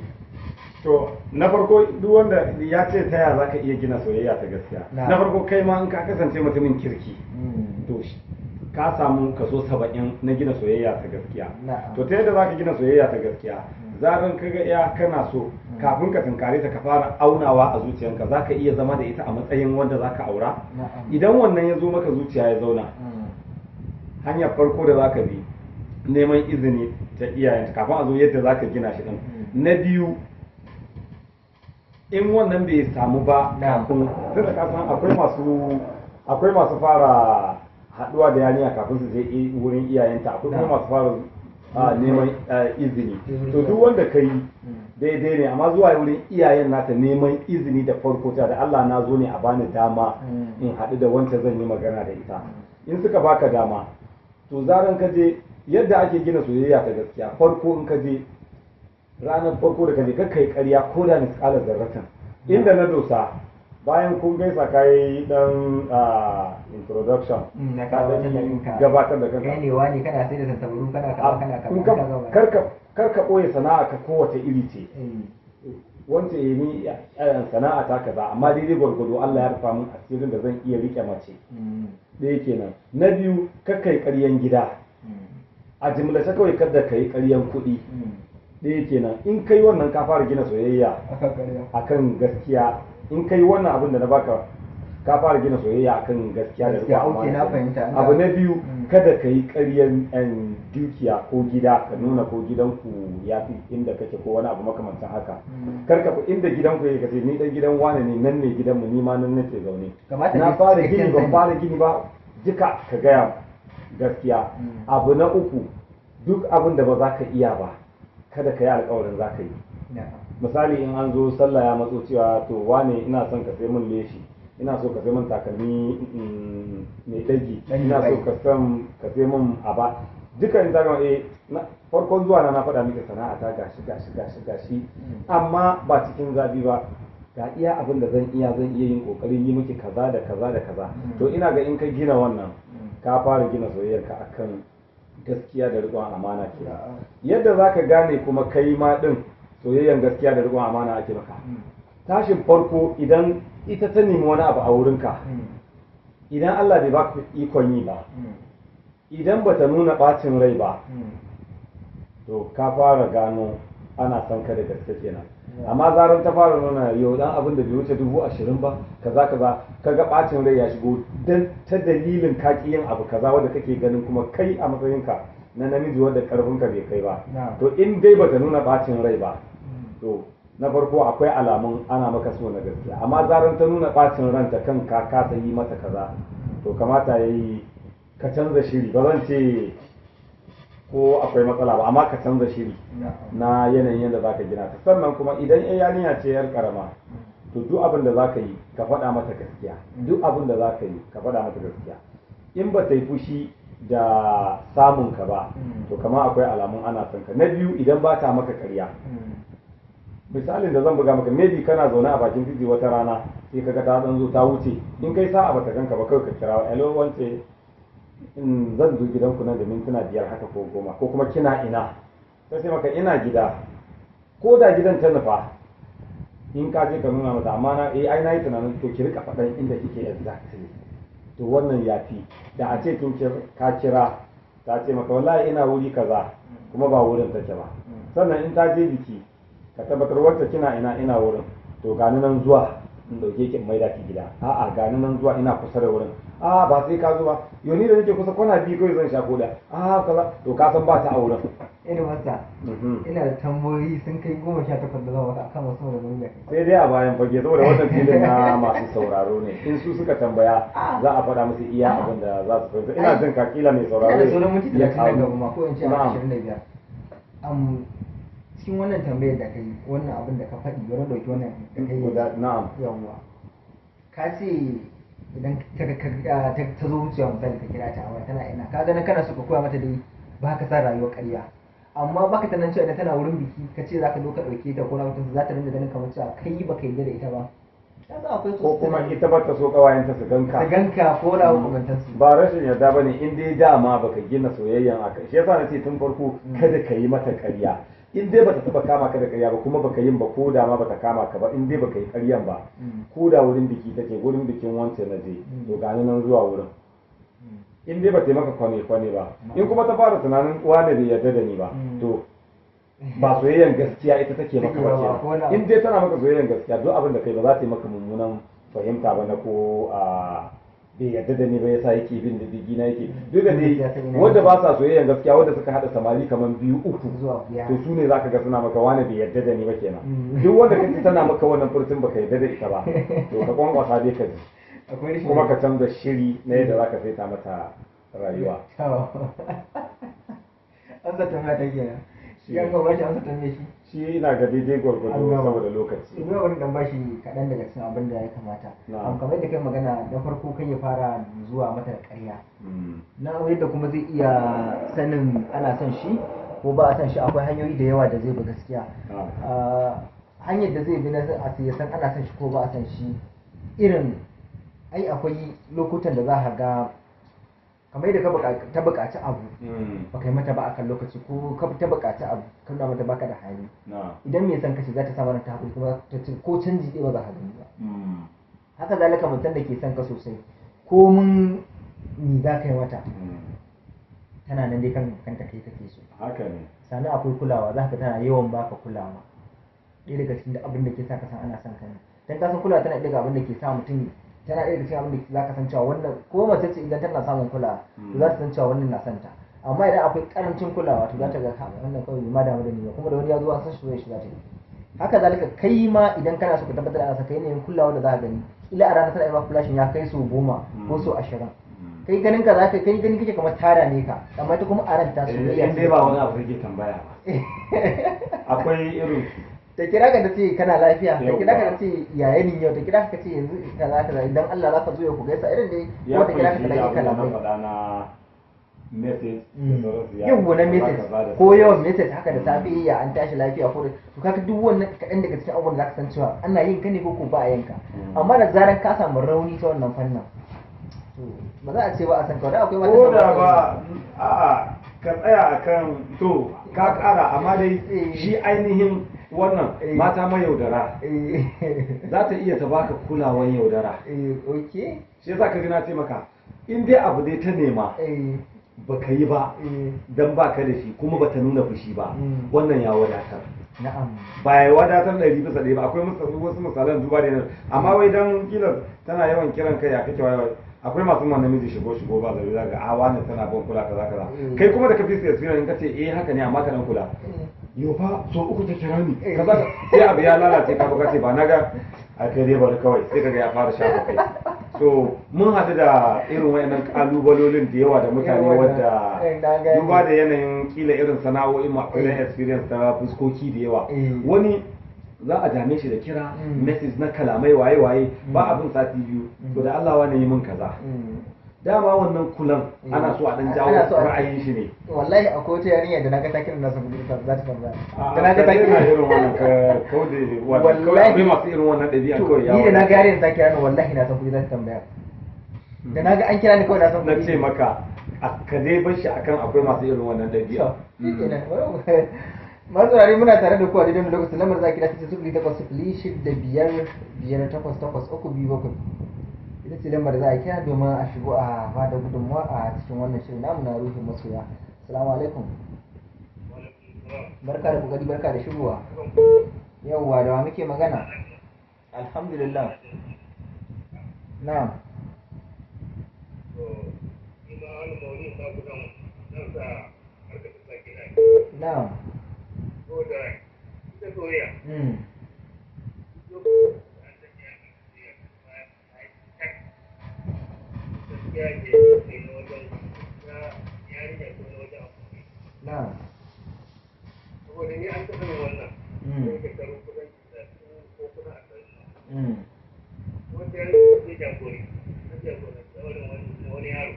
To, na farko duk wanda ya ce ta yaya za ka iya gina soyayya ta gaskiya, Na'am. na farko kai ma in ka kasance mutumin kirki, to ka samu kaso 70 na gina soyayya ta gaskiya. Na'am. To, ta yadda za ka gina soyayya ta gaskiya, zaran ka ga ya kana so, kafin ka tunkare ta ka fara aunawa a zuciyanka za ka iya zama da ita a matsayin wanda za ka aura. Na'am. Idan wannan ya zo maka zuciya ya zauna, hanyar farko da za ka bi neman izini ta iyayenta kafin a zo yadda za ka gina shi din. Na biyu, in wannan bai samu ba, Na'am. kafin tunda ka san akwai masu fara haɗuwa da yarinya kafin su je wurin iyayenta, akwai kuma Na'am. masu fara neman izini. Izini. To, duk wanda ka yi daidai ne, amma zuwa wurin iyayen nata neman izini da farko ta da Allah na zo ne a bani dama in haɗu da wancan zan yi magana da ita, in suka baka dama, to zaran ka je, yadda ake gina soyayya ta gaskiya, farko in ka je, ranar farko da ka je, kakka yi ƙarya ko da misƙalar zarratan inda na dosa. Bayan kun gaisa, ka yi dan introduction, Na ka gabatar da dan kanka. gabatar da kanka. Kai ne wani, kana sai da tantabaru, kana kaza, kana kaza. Kun ka gama. karka ɓoye sana'a ka kowace iri ce. Wance ya ni sana'a ta kaza, amma daidai gwargwado Allah ya rufa min asirin da zan iya rike mace. Ɗaya kenan. Na biyu, kakka yi ƙaryan gida. A jimlace kawai kada ka yi ƙaryan kuɗi. Ɗaya kenan. In kai wannan, ka fara gina soyayya Akan ƙarya. akan gaskiya. In kai wannan abin da na baka, ka fara gina soyayya akan gaskiya da Gaskiya, riƙon okay, amana. na fahimta. Abu na biyu, kada ka yi ƙaryan dukiya ko gida, ka nuna ko gidanku ya fi inda kake ko wani abu makamancin haka. Kar ka inda gidanku yake ka ce ni dan gidan wane ne, nan ne gidanmu, ni ma nan nake zaune. Kamata Na dai fara cikakken gini, ban sani. fara gini ba, duka ka gaya gaskiya. Abu na uku, duk abin da ba za ka iya ba, kada ka yi alkawarin za ka yi. Misali, in an zo sallah ya matso, cewa to wane, ina son ka sai min leshi, ina so ka sai min takalmi mai dagi, Ɗan ina so bai. ka san ka sai min aba duka, in zaka na farkon zuwa na faɗa miki sana'a ta gashi gashi gashi gashi, amma ba cikin zabi ba, ga iya abin da zan iya, zan iya yin kokarin yi miki kaza da kaza da kaza. To, ina ga in ka gina wannan, ka fara gina soyayyarka akan gaskiya da riƙon amana kenan. Yadda za ka gane kuma kai ma ɗin soyayyan gaskiya da riƙon amana ake maka, tashin farko idan ita ta nemi wani abu a wurinka, idan Allah bai baka ikon yi ba, Idan bata nuna bacin rai ba, to ka fara gano ana son ka da gaske kenan. Amma zarar ta fara nuna yau dan abin da bai wuce 20,000 ba, kaza kaza, kaga bacin rai ya shigo dan ta dalilin ka ki yin abu kaza wanda kake ganin kuma kai a matsayinka na namiji wanda karfinka bai kai ba, to in dai bata nuna bacin rai ba, to na farko akwai alamun ana maka so na gaskiya. Amma zarar ta nuna bacin ranta kan ka kasa yi mata kaza, to kamata yayi ka canza shiri. Ba zan ce ko akwai matsala ba, amma ka canza shiri na yanayin yadda zaka gina ta. Sannan kuma idan yan yarinya ce yar karama, to duk abin da zaka yi ka faɗa mata gaskiya. Duk abin da zaka yi ka faɗa mata gaskiya. In ba ta yi fushi da samun ka ba, to kamar akwai alamun ana son ka. Na biyu, idan ba ta maka ƙarya. Misalin da zan buga maka, maybe kana zaune a bakin titi wata rana, sai kaga ta dan zo ta wuce. In kai sa'a bata ganka ba, kawai ka kira, "Hello wance, in zan zo gidanku nan da mintuna 5 haka ko 10," ko kuma, "Kina ina?" Sai maka, "Ina gida." Ko da gidan ta nufa, in ka je ka nuna mata, amma na ai na yi tunanin to ki rika faɗan inda kike exactly. To wannan yafi da a ce kin ka kira, ta ce maka, "Wallahi ina wuri kaza," kuma ba wurin take ba. Sannan in ta je biki, ka tabbatar, "Wacce, kina ina?" "Ina wurin." "To gani nan zuwa in dauke ki in maida ki gida." "A'a, gani nan zuwa, ina kusa da wurin." "A ba sai ka zo ba, yo ni da nake kusa kwana biyu kawai zan sha koda a kaza." To ka san ba ta a wurin. Irin wata ina da tambayoyi sun kai 18 da zan maka akan wasu maganganu da kai. Sai dai a bayan fage, saboda wannan filin na masu sauraro ne. In su suka tambaya, za a faɗa musu iya abin da za su fahimta. Ina jin ka, kila mai sauraro Ina da sauran minti ya 30 nan ƙaru. gaba ma, ko in ce 25. Cikin wannan tambayar da kai, wannan abin da ka faɗi, wani ɗauki wannan da kai. Na'am. Yawwa, ka ce idan ta zo wucewa, misali ka kira ta a waya, "Tana ina?" Ka ganin kana so ka koya mata dai ba ka sa rayuwar ƙarya, amma baka tunanin cewa idan tana wurin biki ka ce za ka zo ka ɗauke ta ko na mutum, za ta rinka ganin kamar cewa kai baka yarda da ita ba. Ka san akwai su Ko kuma ita ba ta so kawayenta su ganka. Su ganka ko na makamantansu. Ba rashin yarda bane, in dai dama baka gina soyayyan aka shi yasa nace tun farko kada ka yi mata ƙarya. In dai bata taba kama ka da ƙarya ba, kuma baka yin ba, ko da ma bata kama ka ba, in dai baka yi ƙaryan ba, ko da wurin biki take, "Wurin bikin wance na je, to gani nan zuwa wurin," in dai bata yi maka kwane kwane ba. In kuma ta fara tunanin wane bai yarda da ni ba, to ba soyayyan gaskiya ita take maka ba Take ba, ko kenan. na- In dai tana maka soyayyan gaskiya, duk abin da kai ba za ta yi maka mummunan fahimta ba na ko a bai yarda da ni ba yasa yake bin diddigi na yake. Duk da dai Ya san ina wanda ba sa soyayyan gaskiya, wanda suka hada samari kamar biyu, uku zuwa biyar, to su ne zaka ga suna maka wane bai yarda da ni ba kenan. Duk wanda kace tana maka wannan furtun baka yarda da ita ba, to ka kwankwasa dai ka ji, Akwai rashin kuma ka canza shiri na yadda zaka saita mata rayuwa. To. Amsa tambaya ta kenan. Shi an ba shi amsa tambaye shi. Shi ina ga daidai gwargwado An gama. saboda lokaci. To, bari dan bashi kaɗan daga cikin abin da ya kamata. Na'am. Kamar yadda kai magana na farko, kai ya fara zuwa mata da ƙarya. Na yadda kuma zai iya sanin ana son shi ko ba a son shi, akwai hanyoyi da yawa da zai bi gaskiya. Na'am. Hanyar da zai bi na a ya san ana son shi ko ba a son shi, irin ai akwai lokutan da za ka ga kamar yadda ta buƙaci abu, baka yi mata ba akan lokaci, ko ka ta buƙaci abu ka nuna mata baka da hali, idan mai son kashi za ta sa mana ta haƙuri, kuma ta ce ko canji ɗaya ba za ka gani ba. Haka zalika mutum da ke son ka sosai, ko mun ni za ka yi mata, tana nan dai kan kanta kai kake so. Haka ne. Sannan akwai kulawa, za ka tana yawan baka kulawa. Ɗaya daga cikin abin da ke sa ka san ana son ka ne, dan ka san kulawa tana ɗaya daga abin da ke sa mutum, tana ɗaya daga cikin abin da za ka san cewa wannan, ko mace ce, idan tana samun kulawa to za ta san cewa wannan na son ta. Amma idan akwai karancin kulawa, to za ta ga ha, wannan kawai bai ma damu da ni ba, kuma da wani ya zo an san shi zai shi za ta yi. Haka zalika kai ma idan kana so ka tabbatar da ana son ka, yanayin kulawa da za ka gani, kila a ranar tana yi maka flashin ya kai sau 10 ko sau 20, kai ganin ka za ka kai ganin kake kamar tara ne ka, amma ita kuma a ranta soyayya In dai ba wani abu kake tambaya ba, akwai irin su. Ta kira ka ta ce kana lafiya, ta kira ka Yauwa. ta ce yaya ni yau, ta kira ka ta ce yanzu kaza kaza, idan Allah za ka zo ya ku gaisa, irin dai, Ya ko ta kira ka kunshi ta abin da na kalamai. faɗa na message da sauransu, ya Yau na kaza message kaza da ko sauransu. yawan message haka da safe, ya an tashi lafiya, ko da to kaga duk wannan kaɗan daga cikin abubuwan da zaka san cewa ana yin ka ne ko ko ba a yin ka. Amma da zaran ka samu rauni ta wannan fannin, to ba za a ce ba a san ka da akwai matan Ko da ba ba a'a, ka tsaya akan to ka ƙara, amma dai shi ainihin wannan mata mayaudara za ta iya ta baka kulawan yaudara. Eh, okay. Shi yasa ka ji na ce maka in dai abu dai ta nema Baka yi ba dan baka da shi kuma bata nuna fushi ba, wannan ya wadatar. Ba ya wadatar 100% ba. Akwai wasu misalan duba da nan, amma wai dan kila tana yawan kiran kai, ya kake, waye. Akwai masu ma namiji shigo shigo ba zabi, zaka a wani tana ban kula, kaza kaza. Kai kuma da ka fi su experience, in ka ce eh haka ne, amma ka dan kula, yo fa so uku ta kira ni kaza, sai abu ya lalace. Ka ka ce ba na ga a kai dai bari kawai, sai kaga ya fara shafa kai. So mun haɗu da irin wayannan kalubalolin da yawa da mutane Irin wannan, wadda na gane. duba da yanayin kila irin sana'o'in mu, akwai dan experience ta fuskoki da yawa. Wani za a dame shi da kira, message na kalamai, waye waye, ba abin sati 2, to da Allah wani yi min kaza. Dama wannan kulan ana so a dan jawo Ana so a- ra'ayin shi ne. Wallahi akwai wata yarinya da naga ta kira, na san kudi za ta tambaya. Da da naga ta kira irin wannan, ka kaude wannan kawai. Wallahi. Akwai masu irin wannan ɗabi'a kawai ya Ni da naga wadatar. yarinya ta kira ni, wallahi na san kudi za ta tambaya. Da naga an kira ni kawai na san Na kudi. ce maka a ka dai bar shi akan akwai masu irin wannan ɗabi'a. Shi kenan. Masu saurare, muna tare da ku a daidai wannan lokacin. Lambar za a kira ta ce 08065588327. Ita ce lambar da za a kira domin a shigo a bada gudunmawa a cikin wannan shirin namu na Ruhin Masoya. Assalamu alaikum. Barka da kokari, barka da shigowa. Yawwa, da wa muke magana? Alhamdulillah. Na'am. Ina wani mawuni na gudan zan sa harkar ta gida. Na'am. Ko da ita soyayya, gaskiya ce ne na wajen na yarinya ko na wajen aboki. Na'am. Saboda ni an taɓa yin wannan sai shekaru kusan 30 ko kusan 40. Wata yarinya ce jagori na jagoranci auren wani yaro.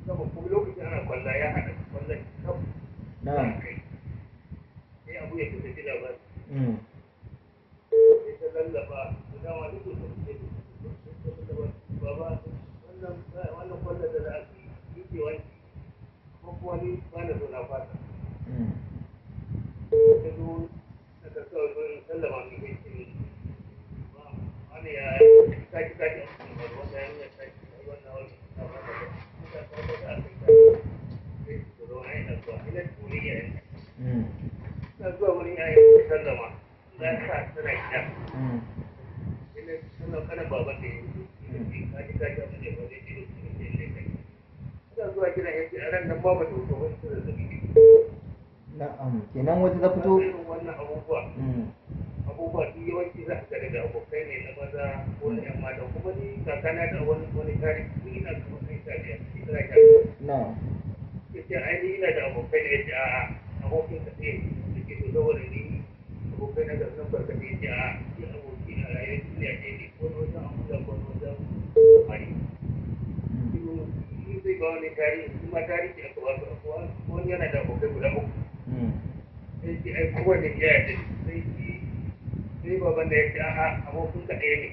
Gama kuma lokacin ana kwalla, ya haɗa kwallon kaf. Na'am. Sai abu ya tafi labari. Sai ta lallaba da dama duk da suke ta lallaba, baba, wannan wannan kwallon da za a yi ke wanki ko kuma ni ba na so, na fata. Ta zo na karkar wurin sallama mai kai ce ba wani ya kaji kaji a cikin wani wanda ya nuna kaji a wannan wani na fata ba ta ta ta ta ta sai su zo na ina zuwa ina turi ya yi na zuwa wurin yayin sallama za ta tana gida. Ina sallama kanan baban da ya yi kaji kaji abin da ya faru, ya ce da su ne ne kai ina zuwa gidan, ya ce a ran nan ma ba ta wuce wani su zazzabi. Na'am, kenan wata ta fito. Irin wannan abubuwa abubuwa duk yawanci za a ga daga abokai ne na maza ko na yan mata. Kuma ni kakana da wani wani tarihi, ni ina kamar ɗan 15, shekara 15. Ya ce ai ni ina da abokai da ya ce a'a, abokin ka ɗaya ne da ke so, saboda ni abokai na gasu nan barkatai. Ya ce a'a, ni aboki a rayuwar duniya ɗaya ne, ko na wajen abuja ko na wajen mari. Shi zai ba wani tarihi, shi ma tarihi aka ba su. Wani yana da abokai guda uku. Sai ce ai kowane ya yarda da shi. Sai shi sai baban da ya ce a'a, abokin ka ɗaya ne.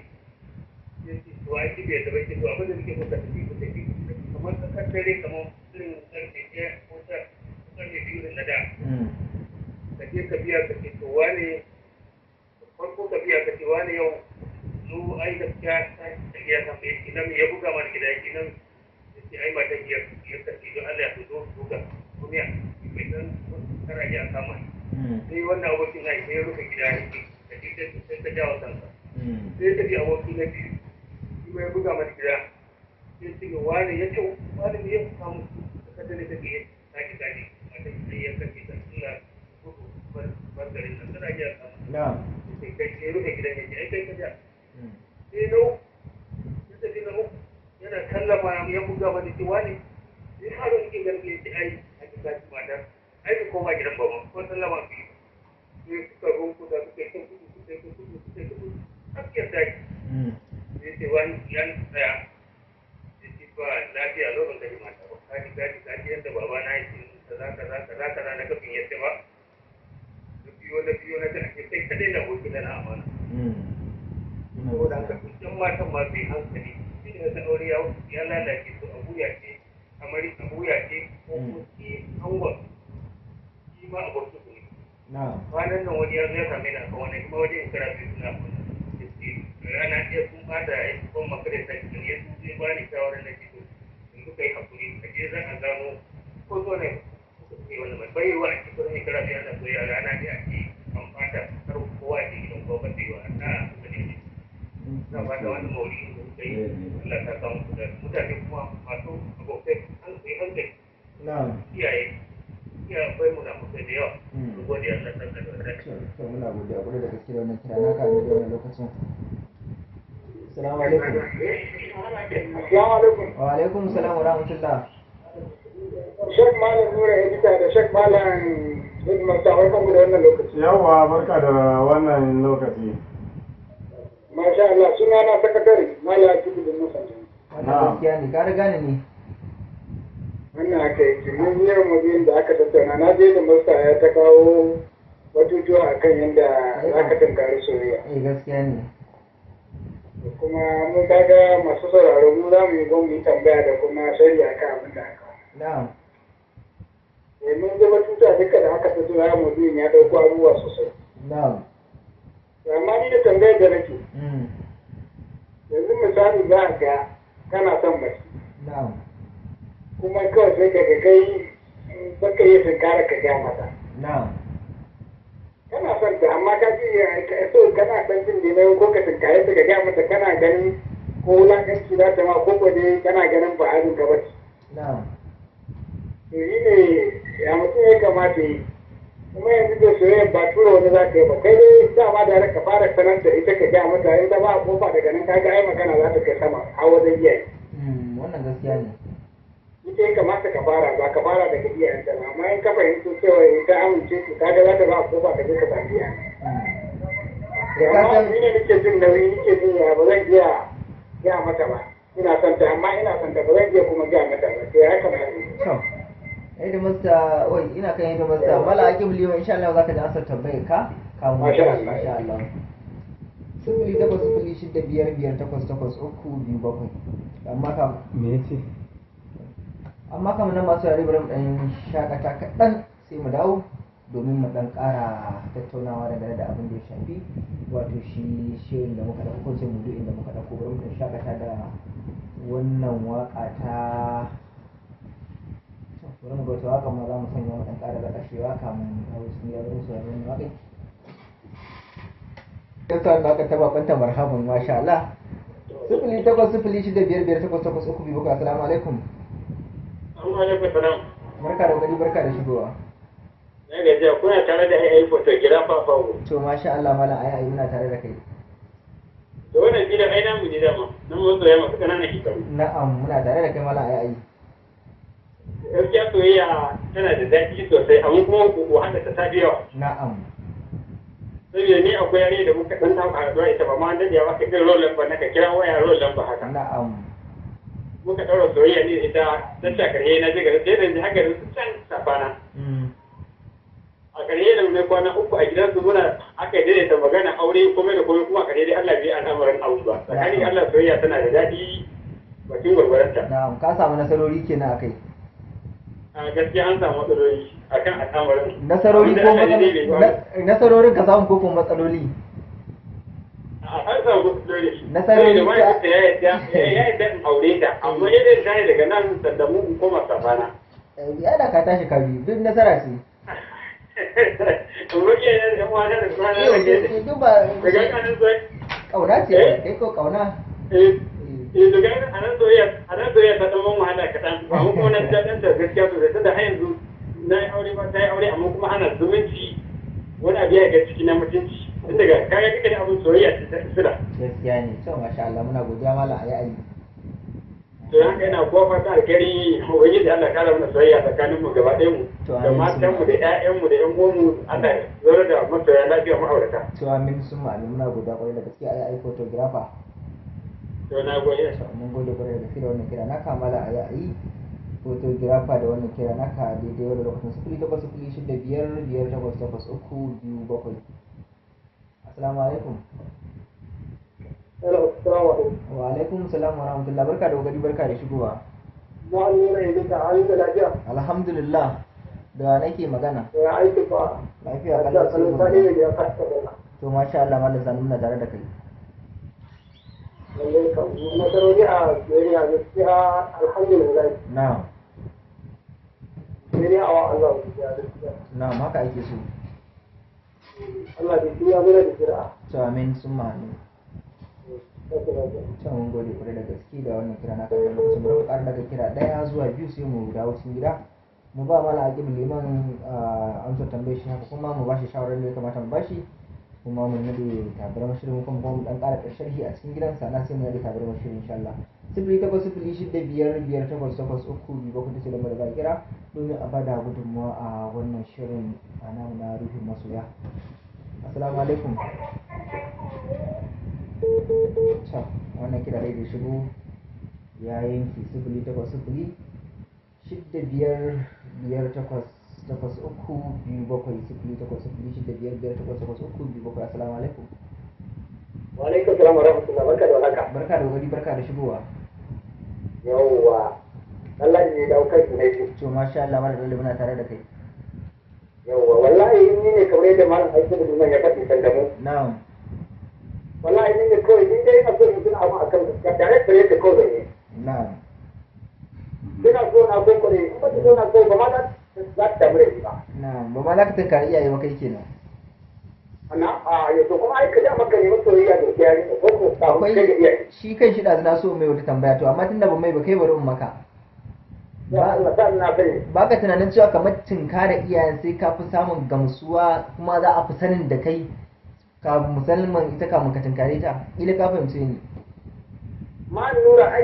Sai ce to ai shi bai yarda ba. Ce to abin da nake so, ka tafi, ku tafi kamar tsakar dare, kamar irin karfe 1 ko ta karfe 2 irin na da. Ka je ka biya, ka ce to wane, farko ka biya ka ce wane, yau zo ai gaskiya ta tafiya kan bai nan ya buga mana gida yake nan. Ya ce ai matan ya ya karfi, don Allah ya zo buga kuma bai san kara ji a kama shi. Sai wannan abokin na sai ya rufe gida, ya ce ka je ka sai ka jawo kanka. Sai ka ji aboki na biyu, shi ma ya buga mana gida, sai ce ga wani, ya ce wani ne ya samu ka dane take ya sake sake matan sai ya karfi ta suna gudu bar garin nan kana ji a kama. Sai kai sai rufe gidan, ya ce ai kai ka ja. Sai na uku ya tafi, na uku yana sallama ya buga mana, ce wani sai har wani kin garbi, ya ce ai a ji kaci mata ai ka koma gidan baba ko sallama su yi. Sai suka runkuta, suka yi ta gudu, suka yi ta gudu, suka yi ta gudu tsakiyar daji. Sai ce wani yan tsaya, ya ce ba lafiya lokacin da mata ba, kaji kaji kaji yadda baba na yake kaza kaza kaza kaza na kafin yadda ba na biyo na biyo na ga ake kai kadai na aboki na amana. Saboda haka duk yan matan ma bai hankali shi ne ta aure ya lalace. To abu ya ce amari abu ya ce ko ko shi angon shi ma abokin su ne. Kwanan nan wani ya zo ya same ni akan wannan kuma wajen kira biyu suna rana ɗaya sun bada ya ban makarar ta cikin ya zo ya bani shawarar na fito in Suka yi hakuri a je za a gano ko zo ne suka ce wannan mai baiwa a cikin shekara 5 ana soyayya rana ɗaya a ce an fata kar kowa ya je gidan kowa ba da yiwa a da ne. Na fata wani mauri da suka yi Allah ta samu da mutane kuma masu abokai an yi hankali. Na'am. Iyaye iyaye akwai munafukai da yawa. Su gode Allah ta kada da To muna godiya kwarai da gaske da wannan kira naka da wannan lokacin. Assalamu alaikum. Assalamu alaikum. Wa alaikum salam wa rahmatullah. Sheikh Malam Nura Edita da Sheikh Malam Hidmasta, barkan ku da wannan lokaci. Yawwa, barka da wannan lokaci. Masha Allah, suna na sakatare Malam Atiku bin Musa. Wannan Na'am. gaskiya ne, ka riga ni ne. Wannan haka yake, mun yi maudu'in da aka tattauna, na je da Musa ya ta kawo batutuwa akan yadda za ka tunkari soyayya. Eh gaskiya ne. Kuma mun kaga masu sauraro mu za mu yi gwamnati tambaya da kuma shari'a akan abin da aka. Na'am. Eh, mun ga batutuwa duka da aka tattauna maudu'in ya ɗauko abubuwa sosai. Na'am. Amma ni da tambayar da nake, Mm. yanzu misali za a ga kana son mace. Na'am. Kuma kawai sai ka ga kai baka yi tunkara ka gaya mata Na'am. kana son ta amma ka ji so kana son jin da ko ka tunkare ta ka gaya mata kana ganin ko wulakanci za ta ma ko ko dai kana ganin ba harin ka bace. Na'am. To shi ne ya mutum ya kamata yi kuma yanzu da soyayya ba tura wani za ka yi ba kai dai dama da ka fara sanar da ita ka gaya mata in ta ba a kofa daga nan ka ga ai magana za ta kai sama har wajen iyaye. Wannan gaskiya ne. Ita ya kamata ka fara ba ka fara daga iyayenta ba amma in ka fahimci cewa in ta amince to kaga za ta ba kofa ka je ka sami iyayen. Da ka Amma san ni ne nake jin nauyi nake jin ya ba zan iya gaya mata ba ina son ta amma ina son ta ba zan iya kuma gaya mata ba to ya kamata. To. Headmaster, oi ina kan headmaster. Mala Akib Liman insha Allah zaka ji ansar tambayar ka kamun mu Masha tashi Allah. insha Allah. 08065588327. Amma kam Me yace? Amma kamar nan masu yare bari mu dan shakata kaɗan sai mu dawo domin mu dan ƙara tattaunawa dangane da abin da ya shafi wato shi shirin da muka ɗauko ko in ce maudu'in da muka ɗauko. Bari mu dan shakata da wannan waƙa ta. To bari mu ga wata waƙa ma za mu sanya mu dan ƙara laƙashewa kamun mu dawo cikin gida. Bari mu saurari wannan waƙai. Yasa da aka taɓa kwanta marhaban masha Allah. 08065588327. Assalamu alaikum. Amma alaikum salam. Barka da gari, barka da shigowa. Na gajiya, kuna tare da AI photographer Fawo. To masha Allah malam ai ai muna tare da kai. To wannan gidan ai namu ne dama, nan masoya masu ƙananan shekaru. Na'am, muna tare da kai malam ai ai. Gaskiya soyayya tana da daɗi sosai amma kuma wahala ta tafi yawa. Na'am. Saboda ni akwai yare da muka ɗan taɓa haɗuwa ita ba ma an daɗe ba ka kira roll number na ka kira waya roll number haka. Na'am. Muka ɗaura soyayya ne da ita ta ce a ƙarshe na je garin sai da ji haka su can safana. A ƙarshe da mai kwana 3 a gidansu muna aka daidaita magana aure komai da komai kuma a ƙarshe dai Allah bai al'amarin abu ba. Tsakanin Allah soyayya tana da daɗi bakin gwargwaronta. Na'am, ka samu nasarori kenan akai. A gaskiya an samu matsaloli akan al'amarin. Nasarori ko Abinda Allah ne bai ba. Nasarorin ka samu ko kuma matsaloli? A an samu matsaloli. Nasarori Saboda mahaifinta ya yarda ya yarda in aure ta amma irin ta daga nan sandamu in koma safana. Eh, ya da ka tashi ka bi duk nasara ce. In roƙe ne da yan uwana da kuma na Yau, rage. duk ba Daga anan soyayya. kauna ce Eh? kai ko kauna. Eh, eh, daga anan soyayya anan soyayya ta ɗan ban wahala kaɗan. Ba mu kuma na ji daɗin ta gaskiya sosai tunda har yanzu na yi aure ba ta yi aure amma kuma ana zumunci wani abu ya ga ciki na mutunci. Tun daga kaga duka ne abin soyayya ce ta sila. Gaskiya ne. To masha Allah muna godiya malam ai ai. To haka ina kuwa fata alkhairi ubangiji Allah kara mana soyayya tsakanin mu gaba ɗayan mu To, da amin. matan mu da ƴaƴan mu da ƴan uwan mu Allah ya zauna da masoya lafiya ma'aurata. To amin summa amin muna godiya kwarai da gaske ai ai photographer. To na gode. To mun gode kwarai da gaske da wannan kira naka malam ai ai photographer da wannan kira naka daidai wannan lokacin 08065588327. Assalamu alaikum. Hello, assalamu alaikum. Wa alaikum salam wa rahmatullah. Barka da kokari, barka da shigowa. Ma'an nuna yanzu ka halin da lafiya. Alhamdulillah. Da wa nake magana? Ya aiki ba. Lafiya kalau sai Sani godiya. ne ya fasta da To masha Allah malam Sani muna tare da kai. Lallai kam nasarori a Nigeria gaskiya alhamdulillah. Na'am. Sai dai awa Allah gaskiya gaskiya. Na'am, haka ake so. Allah bai tuya mana da jira. To amin summa amin. To mun gode kwarai da gaske da wannan kira naka da lokacin. Bari mu ƙara daga kira ɗaya zuwa biyu sai mu dawo cikin gida. Mu ba Malam Aqib Liman amsar tambayar shi, haka kuma mu ba shi shawarar da ya kamata mu ba shi, kuma mu nade tabarmar shirin, kuma mu dan ƙara sharhi a cikin gidan, sannan sai mu nade tabarmar shirin insha Allah. 08065588327 ta ce lambar da za a kira domin a bada gudunmawa a wannan shirin a namu na Ruhin Masoya. Assalamu alaikum. To wannan kira dai da shigo ya yanke. 08065588327, 08065588327. Assalamu alaikum. Wa alaikum salam wa rahmatullah, barka da warhaka. Barka da wuri, barka da shigowa. Yawwa. Allah ne ya dawo kai ne. To masha Allah, malam Bello, muna tare da kai. Yawwa, wallahi ni ne kamar yadda Malam Aisha Liman ya faɗi kan da mu. Na'am. Wallahi ni ne kawai ni dai ina so in tuna abu akan gaskiya tare da yadda kawai zan yi. Na'am. Ina so na kokore in ba ta so na so ba ma za ta damu da ni ba. Na'am, ba ma za ka tunkari iyaye ba kai kenan. Na a yau to kuma ai ka da maka nemi soyayya da iyaye ko ko ta kai ga iyaye. Akwai shi kan shi ɗazu na so mai wata tambaya, to amma tunda ban mai ba kai bari in maka. Ya Allah sa na sani. Ba ka tunanin cewa kamar tinkara iyayen sai ka fi samun gamsuwa kuma za a fi sanin da kai ka musamman ita kamun ka tinkare ta? Ila ka fahimce ni. Ma nura ai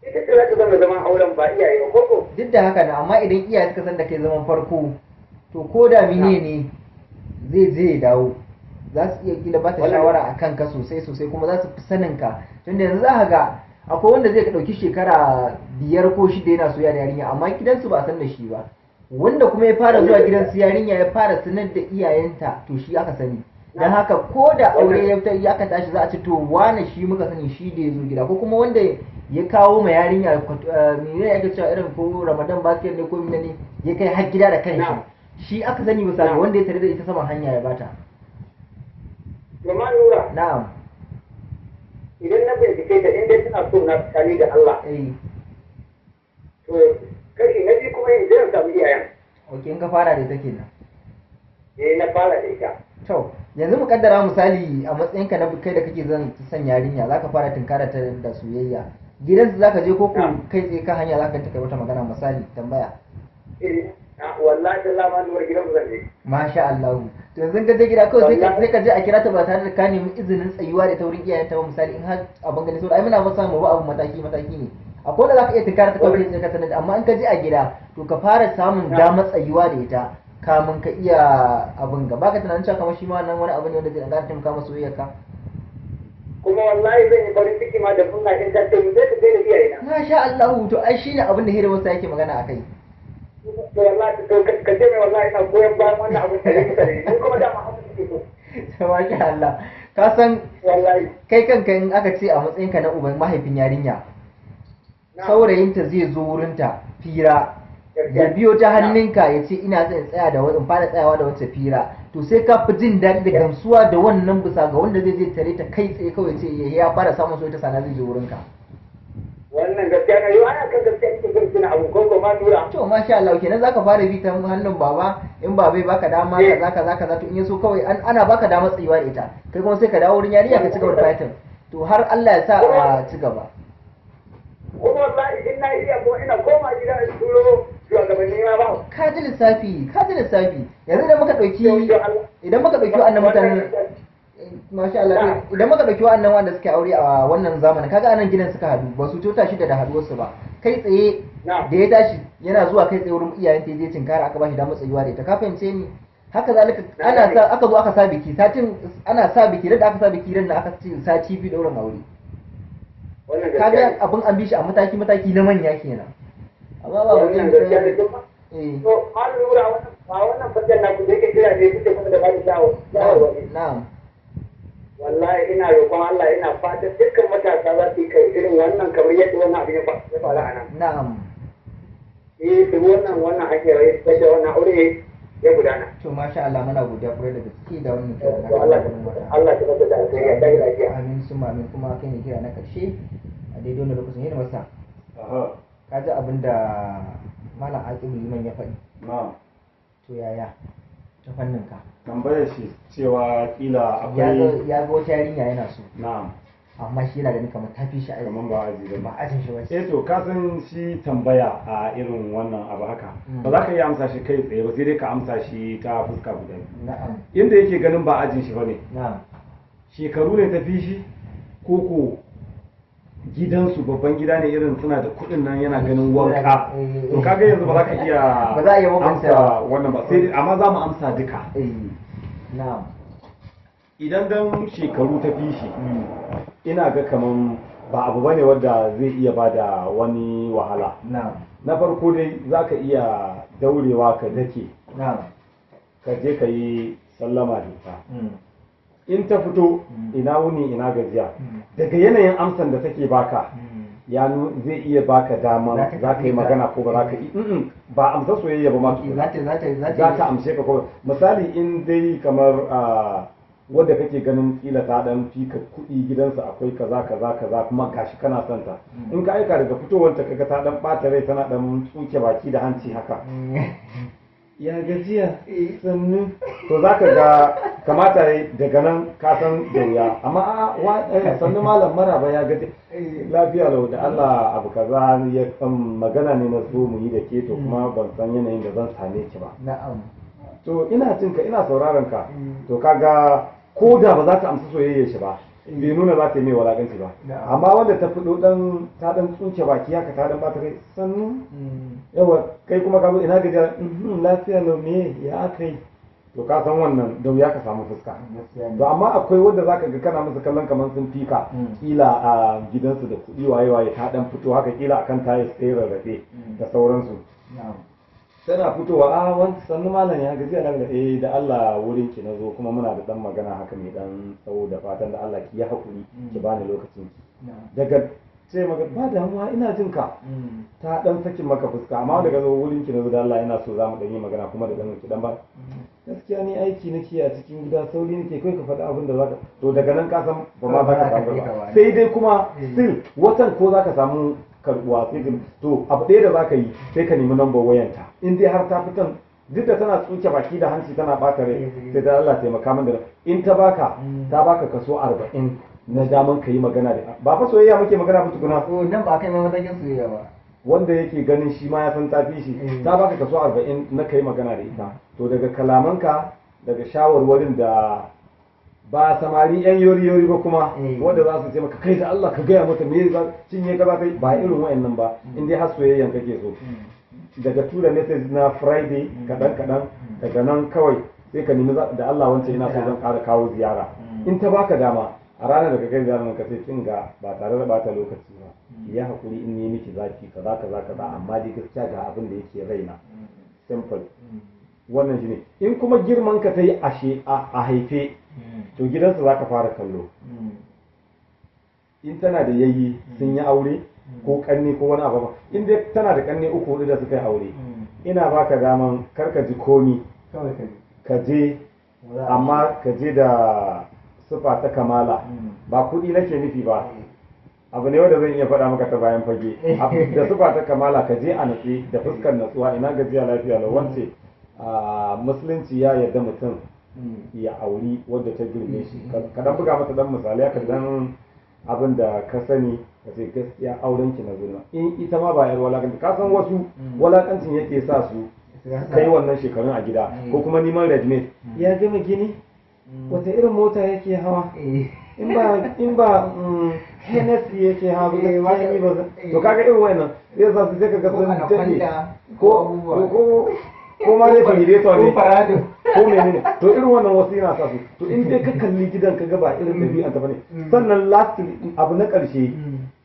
ita ce za ta zama zaman auren ba iyaye ba ko ko. Duk da haka na, amma idan iyaye suka san da kai zaman farko, to ko da mene ne zai je ya dawo, za su iya kila ba ta shawara a kanka sosai sosai, kuma za su fi sanin ka, tunda yanzu za ka ga akwai wanda zai ɗauki shekara 5 ko 6 yana soyayya da yarinya, amma gidansu ba a san da shi ba. Wanda kuma ya fara zuwa gidansu yarinya ya fara sanar da iyayenta, to shi aka sani. Don haka ko da aure ya fita ya aka tashi, za a ce to wane shi muka sani, shi da ya zo gida, ko kuma wanda ya kawo ma yarinya menene ake cewa, irin ko Ramadan basket ne ko mene ne, ya kai har gida da kanshi, shi aka sani, bisa ga wanda ya tare da ita saman hanya ya bata. To ma nura. Na'am. Idan na bincike ta in dai tana so na tsakani da Allah. To kashi na biyu kuma in je in samu iyayen. Ok, in ka fara da ita kenan. Eh, na fara da ita. To yanzu mu kaddara misali a matsayinka na kai da kake zan son yarinya, zaka fara tunkara ta da soyayya, gidansu zaka je ko ko kai tsaye kan hanya zaka ta kai wata magana, misali tambaya? Eh, wallahi Allah ma nura gidan zan je. Masha Allah. To yanzu ka je gida kawai sai ka je a kira ta ba tare da ka nemi izinin tsayuwa da ta wurin iyayenta ba, misali in har abin gani saboda ai muna masa mu ba abu mataki mataki ne. Akwai wanda zaka iya tunkara ta kawai sai ka sanar da, amma in ka je a gida to ka fara samun damar tsayuwa da ita kamun ka iya abin ga. Baka tunanin cewa kamar shi ma wannan wani abu ne wanda zai ƙara taimaka masa soyayyarka? Kuma wallahi zan yi farin ciki ma da murna in ta ce mu zai ka gaida iyayena. Masha Allah, to ai shine abin da Hidimasta yake magana akai. To wallahi to ka ce mai wallahi ina goyon bayan wannan abin da yake da ni kuma dama haka nake so. To masha Allah. Ka san wallahi kai kanka in aka ce a matsayinka na uban mahaifin yarinya, saurayinta zai zo wurinta fira, ya biyo ta hannunka ya ce ina son in tsaya da in fara tsayawa da wacce fira, to sai ka fi jin daɗi da gamsuwa da wannan bisa ga wanda zai je tare ta kai tsaye kawai ce ya fara samun soyayya sana zai je wurinka. Wannan gaskiya ne, yau ana kan gaskiya cikin son suna abu ko ma nura. To masha Allah, kenan zaka fara bi ta hannun baba, in baba ya baka dama kaza kaza kaza, to in yaso kawai ana baka dama tsayuwa da ita, kai kuma sai ka dawo wurin yarinya ka ci gaba da fighting, to har Allah ya sa a ci gaba. Kuma wallahi in na iya kuma ina koma gida in turo shugabanni ma ba. Ka ji lissafi, ka ji lissafi. Yanzu idan muka ɗauki wa'annan mutanen, masha Allah, idan muka ɗauki wa'annan wanda suke aure a wannan zamanin, kaga anan gidan suka hadu, ba su tota shida da haduwarsu ba. Kai tsaye da ya tashi yana zuwa kai tsaye wurin iyayen ta je tinkara, aka bashi damar tsayuwa da ita. Ka fahimce ni? Haka zalika ana sa aka zo aka sa biki, satin ana sa biki, da aka sa biki ran da aka ce sati 2 daurin aure. Kaga abin an bi shi a mataki mataki na manya kenan, amma ba wannan gaskiya ne kuma. To an lura wannan ba wannan faddan na ku da yake kira ne kuke kuma da ba ni shawarwari. Na'am. Wallahi ina roƙon Allah, ina fatan dukkan matasa za su yi kai irin wannan kamar yadda wannan abin ya faru a nan. Na'am. Eh, su wannan hanyar ya da wannan aure ya gudana. To masha Allah, muna godiya kwarai da gaske da wannan kira To na Allah gudunmawa. Allah ta masa da alheri, ya tashi lafiya. Amin summa amin. Kuma kai ne kira na karshe a daidai wannan lokacin yana masa. Aha. Ka ji abin da Malam Aqibu Liman ya faɗi. Na'am. To yaya ta fannin ka? Tambayar shi cewa kila Ya akwai ga wata yarinya yana so, Na'am. amma shi yana ganin kamar ta fi shi aiki. Kaman ba aji ba. Ba ajin shi ba. Eh, to ka san shi tambaya a irin wannan abu haka ba za ka iya amsa shi kai tsaye ba, sai dai ka amsa shi ta fuska guda biyu. Inda yake ganin ba ajin shi bane, shekaru ne ta fi shi, ko ko gidansu babban gida ne, irin suna da kuɗin nan, yana ganin wanka. To kaga yanzu ba za ka iya Ba za a iya bambanta amsa wannan ba, sai dai amma za mu amsa duka. Eh, na'am. Idan dan shekaru ta fi shi, ina ga kaman ba abu bane wanda zai iya bada wani wahala. Na farko dai za ka iya daurewa ka dake, ka je ka yi sallama da ita. In ta fito, "Ina wuni, ina gajiya?" Daga yanayin amsan da take baka, ya zai iya baka dama Za ta za ka yi karɓe ka. magana ko ba za ka yi. Ba amsa soyayya ba ma tukuna. Za ta Za ta amshe ka ko misali in dai kamar wadda kake ganin kila ta dan fika kuɗi, gidansa akwai kaza kaza kaza, kuma gashi kana son ta, in ka aika, daga fitowar ta kaga ta dan ɓata rai, tana dan tsuke baki da hanci haka, "Ya gajiya, sannu," to za ka ga kamata yayi daga nan ka san da wuya. Amma a wa "Sannu malam, maraba, ya gaji?" "Lafiya lau, da Allah abu kaza ya magana ne na zo mu yi da ke, to kuma ban san yanayin da zan same ki ba." "To ina jin ka, ina sauraron ka." To kaga ko da ba za ta amsa soyayyar shi ba, bai nuna za ta yi mai walakanci ba. Amma wanda ta fido dan ta dan tsunke baki haka, ta dan bata rai, "Sannu," yawa kai kuma ka zo, "Ina gajiya?" "Mhm, lafiya lau, me ya aka yi?" To ka san wannan da wuya ka samu fuska. Gaskiya ne. To amma akwai wanda zaka ga kana musu kallon kamar sun fika, kila a gidansu da kuɗi, waye waye, ta dan fito haka, kila akan tayi sai rarrafe da sauransu. Tana fitowa, "A wani sannu malam, ya gaji nan da eh da Allah wurin ki nazo, kuma muna da dan magana haka mai dan tsawo, da fatan da Allah ki yi hakuri ki bani lokacin ki." Daga ce maka "Ba damuwa, ina jin ka," ta dan sakin maka fuska. Amma daga zo, "Wurin ki nazo da Allah, ina so za mu dan yi magana, kuma da dan ki dan ba gaskiya ni aiki nake a cikin gida, sauri nake, kai ka faɗi abin da zaka," to daga nan ka san ba ma za ka samu ba. Sai dai kuma still watan ko zaka samu karbuwa, sai to abu ɗaya da zaka yi, sai ka nemi number wayanta. In dai har ta fitan, duk da tana tsuke baki da hanci, tana ɓata rai, sai da Allah taimaka min da, in ta baka, ta baka kaso 40 na daman ka yi magana da, ba fa soyayya muke magana ba tukuna. Oh, nan ba kai ma matakin soyayya ba. Wanda yake ganin shi ma ya san tafi shi, ta baka kaso 40 na kai magana da ita. To daga kalamanka, daga shawarwarin da ba samari yan yori yori ba kuma, wanda za su ce maka, "Kai da Allah ka gaya mata me za cinye ka za ka yi," ba irin wayannan ba. In dai har soyayyan kake so, daga tura message na Friday kaɗan kaɗan, daga nan kawai sai ka nemi, "Da Allah wancan, ina so zan ƙara kawo ziyara." In ta baka dama, a ranar da ka kai ziyarar ka ce, "Kin ga, ba tare da bata lokaci ba, ki yi hakuri in yi miki zafi, kaza kaza kaza, amma dai gaskiya ga abin da yake raina." Simple, wannan shine. In kuma girman ka ta yi ashe a haife, to gidansu za ka fara kallo. In tana da yayi sun yi aure ko kanne ko wani abu ba, in dai tana da kanne uku hudu da suka yi aure, ina baka daman karka ji komi. Kawai ka Ka je, amma ka je da sufa ta kamala. Ba kuɗi nake nufi ba, abu ne wanda zan iya faɗa maka ta bayan fage. Da sufa ta kamala, ka je a natse da fuskar natsuwa, "Ina gajiya, lafiya lau, wance, a musulunci ya yarda mutum ya auri wadda ta girme shi." Ka dan buga mata dan misali haka, dan abin da ka sani, ka ce, "Gaskiya auren ki na zulma." In ita ma ba yar walakanci, ka san wasu walakancin yake sa su kai wannan shekarun a gida, ko kuma neman ready, ya gama gini, wata irin mota yake hawa, in ba Hennessy yake hawa ba gaskiya ni ba to kaga irin wayannan zai sa su, sai kaga sun daɗe, ko ma dai Farado ne Ko Farado. ko menene. To irin wannan wasu yana sa su. To in dai ka kalli gidan ka ga ba irin ɗabi'an ta bane. Sannan last, abu na ƙarshe,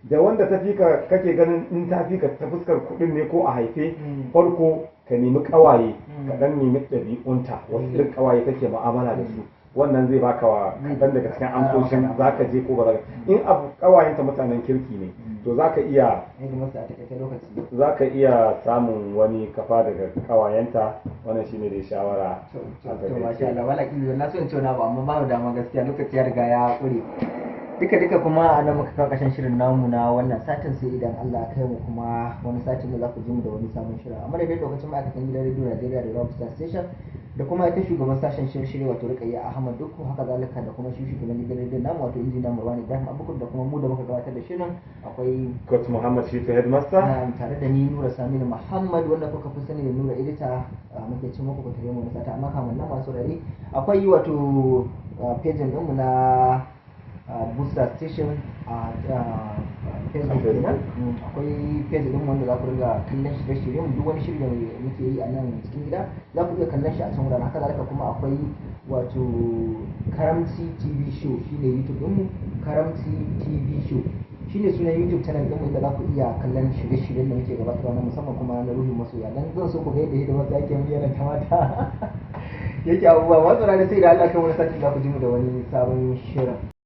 da wanda ta fi ka kake ganin in ta fi ka ta fuskar kuɗin ne ko a haife, farko ka nemi ƙawaye, ka dan nemi ɗabi'unta, wasu irin ƙawaye take mu'amala da su. Wannan zai baka wa kaɗan daga cikin amsoshin zaka je ko ba za ka. In abu ƙawayenta mutanen kirki ne, to zaka iya Headmaster, a takaice, lokaci. Zaka iya samun wani kafa daga ƙawayenta. Wannan shine dai shawara To, a to, masha takaice. Allah, wala kili na so in ce wani abu, amma ba dama gaskiya, lokaci ya riga ya ƙure. Duka duka kuma a nan muka kawo ƙarshen shirin namu na wannan satin, sai idan Allah ya kai mu kuma wani satin da za ku ji mu da wani sabon shirin. Amma da dai lokacin ma'aikatan gidan rediyo Najeriya da Rockstar Station da kuma ita shugaban sashen shirye-shirye, wato Rukayya Ahmad Dukku, haka zalika da kuma shi shugaban gidan rediyon namu, wato Injiniya Marwan Ibrahim Abubakar, da kuma mu da muka gabatar da shirin, akwai Coach Muhammad Shitu Headmaster. Na tare da ni Nura Saminu Muhammad, wanda kuka fi sani da Nura Edita, muke ci muku ku tare mu na sata. Amma kamar nan, masu rari, akwai wato page ɗinmu na Booster Station a Facebook kenan. Akwai page ɗin wanda za ku riga kallon shirye-shiryen mu. Duk wani shiri da muke yi a nan cikin gida, za ku iya kallon shi a can wuraren. Haka zalika kuma akwai wato Karamci TV Show, shine YouTube ɗinmu. Karamci TV Show shine sunan YouTube channel ɗinmu, inda za ku iya kallon shirye-shiryen da muke gabatarwa na musamman kuma na Ruhin Masoya. Dan zan so ku ga yadda hidimar ta yake yana ta mata yake abubuwa masu rana. Sai da Allah kai wani sati za ku ji mu da wani sabon shirin.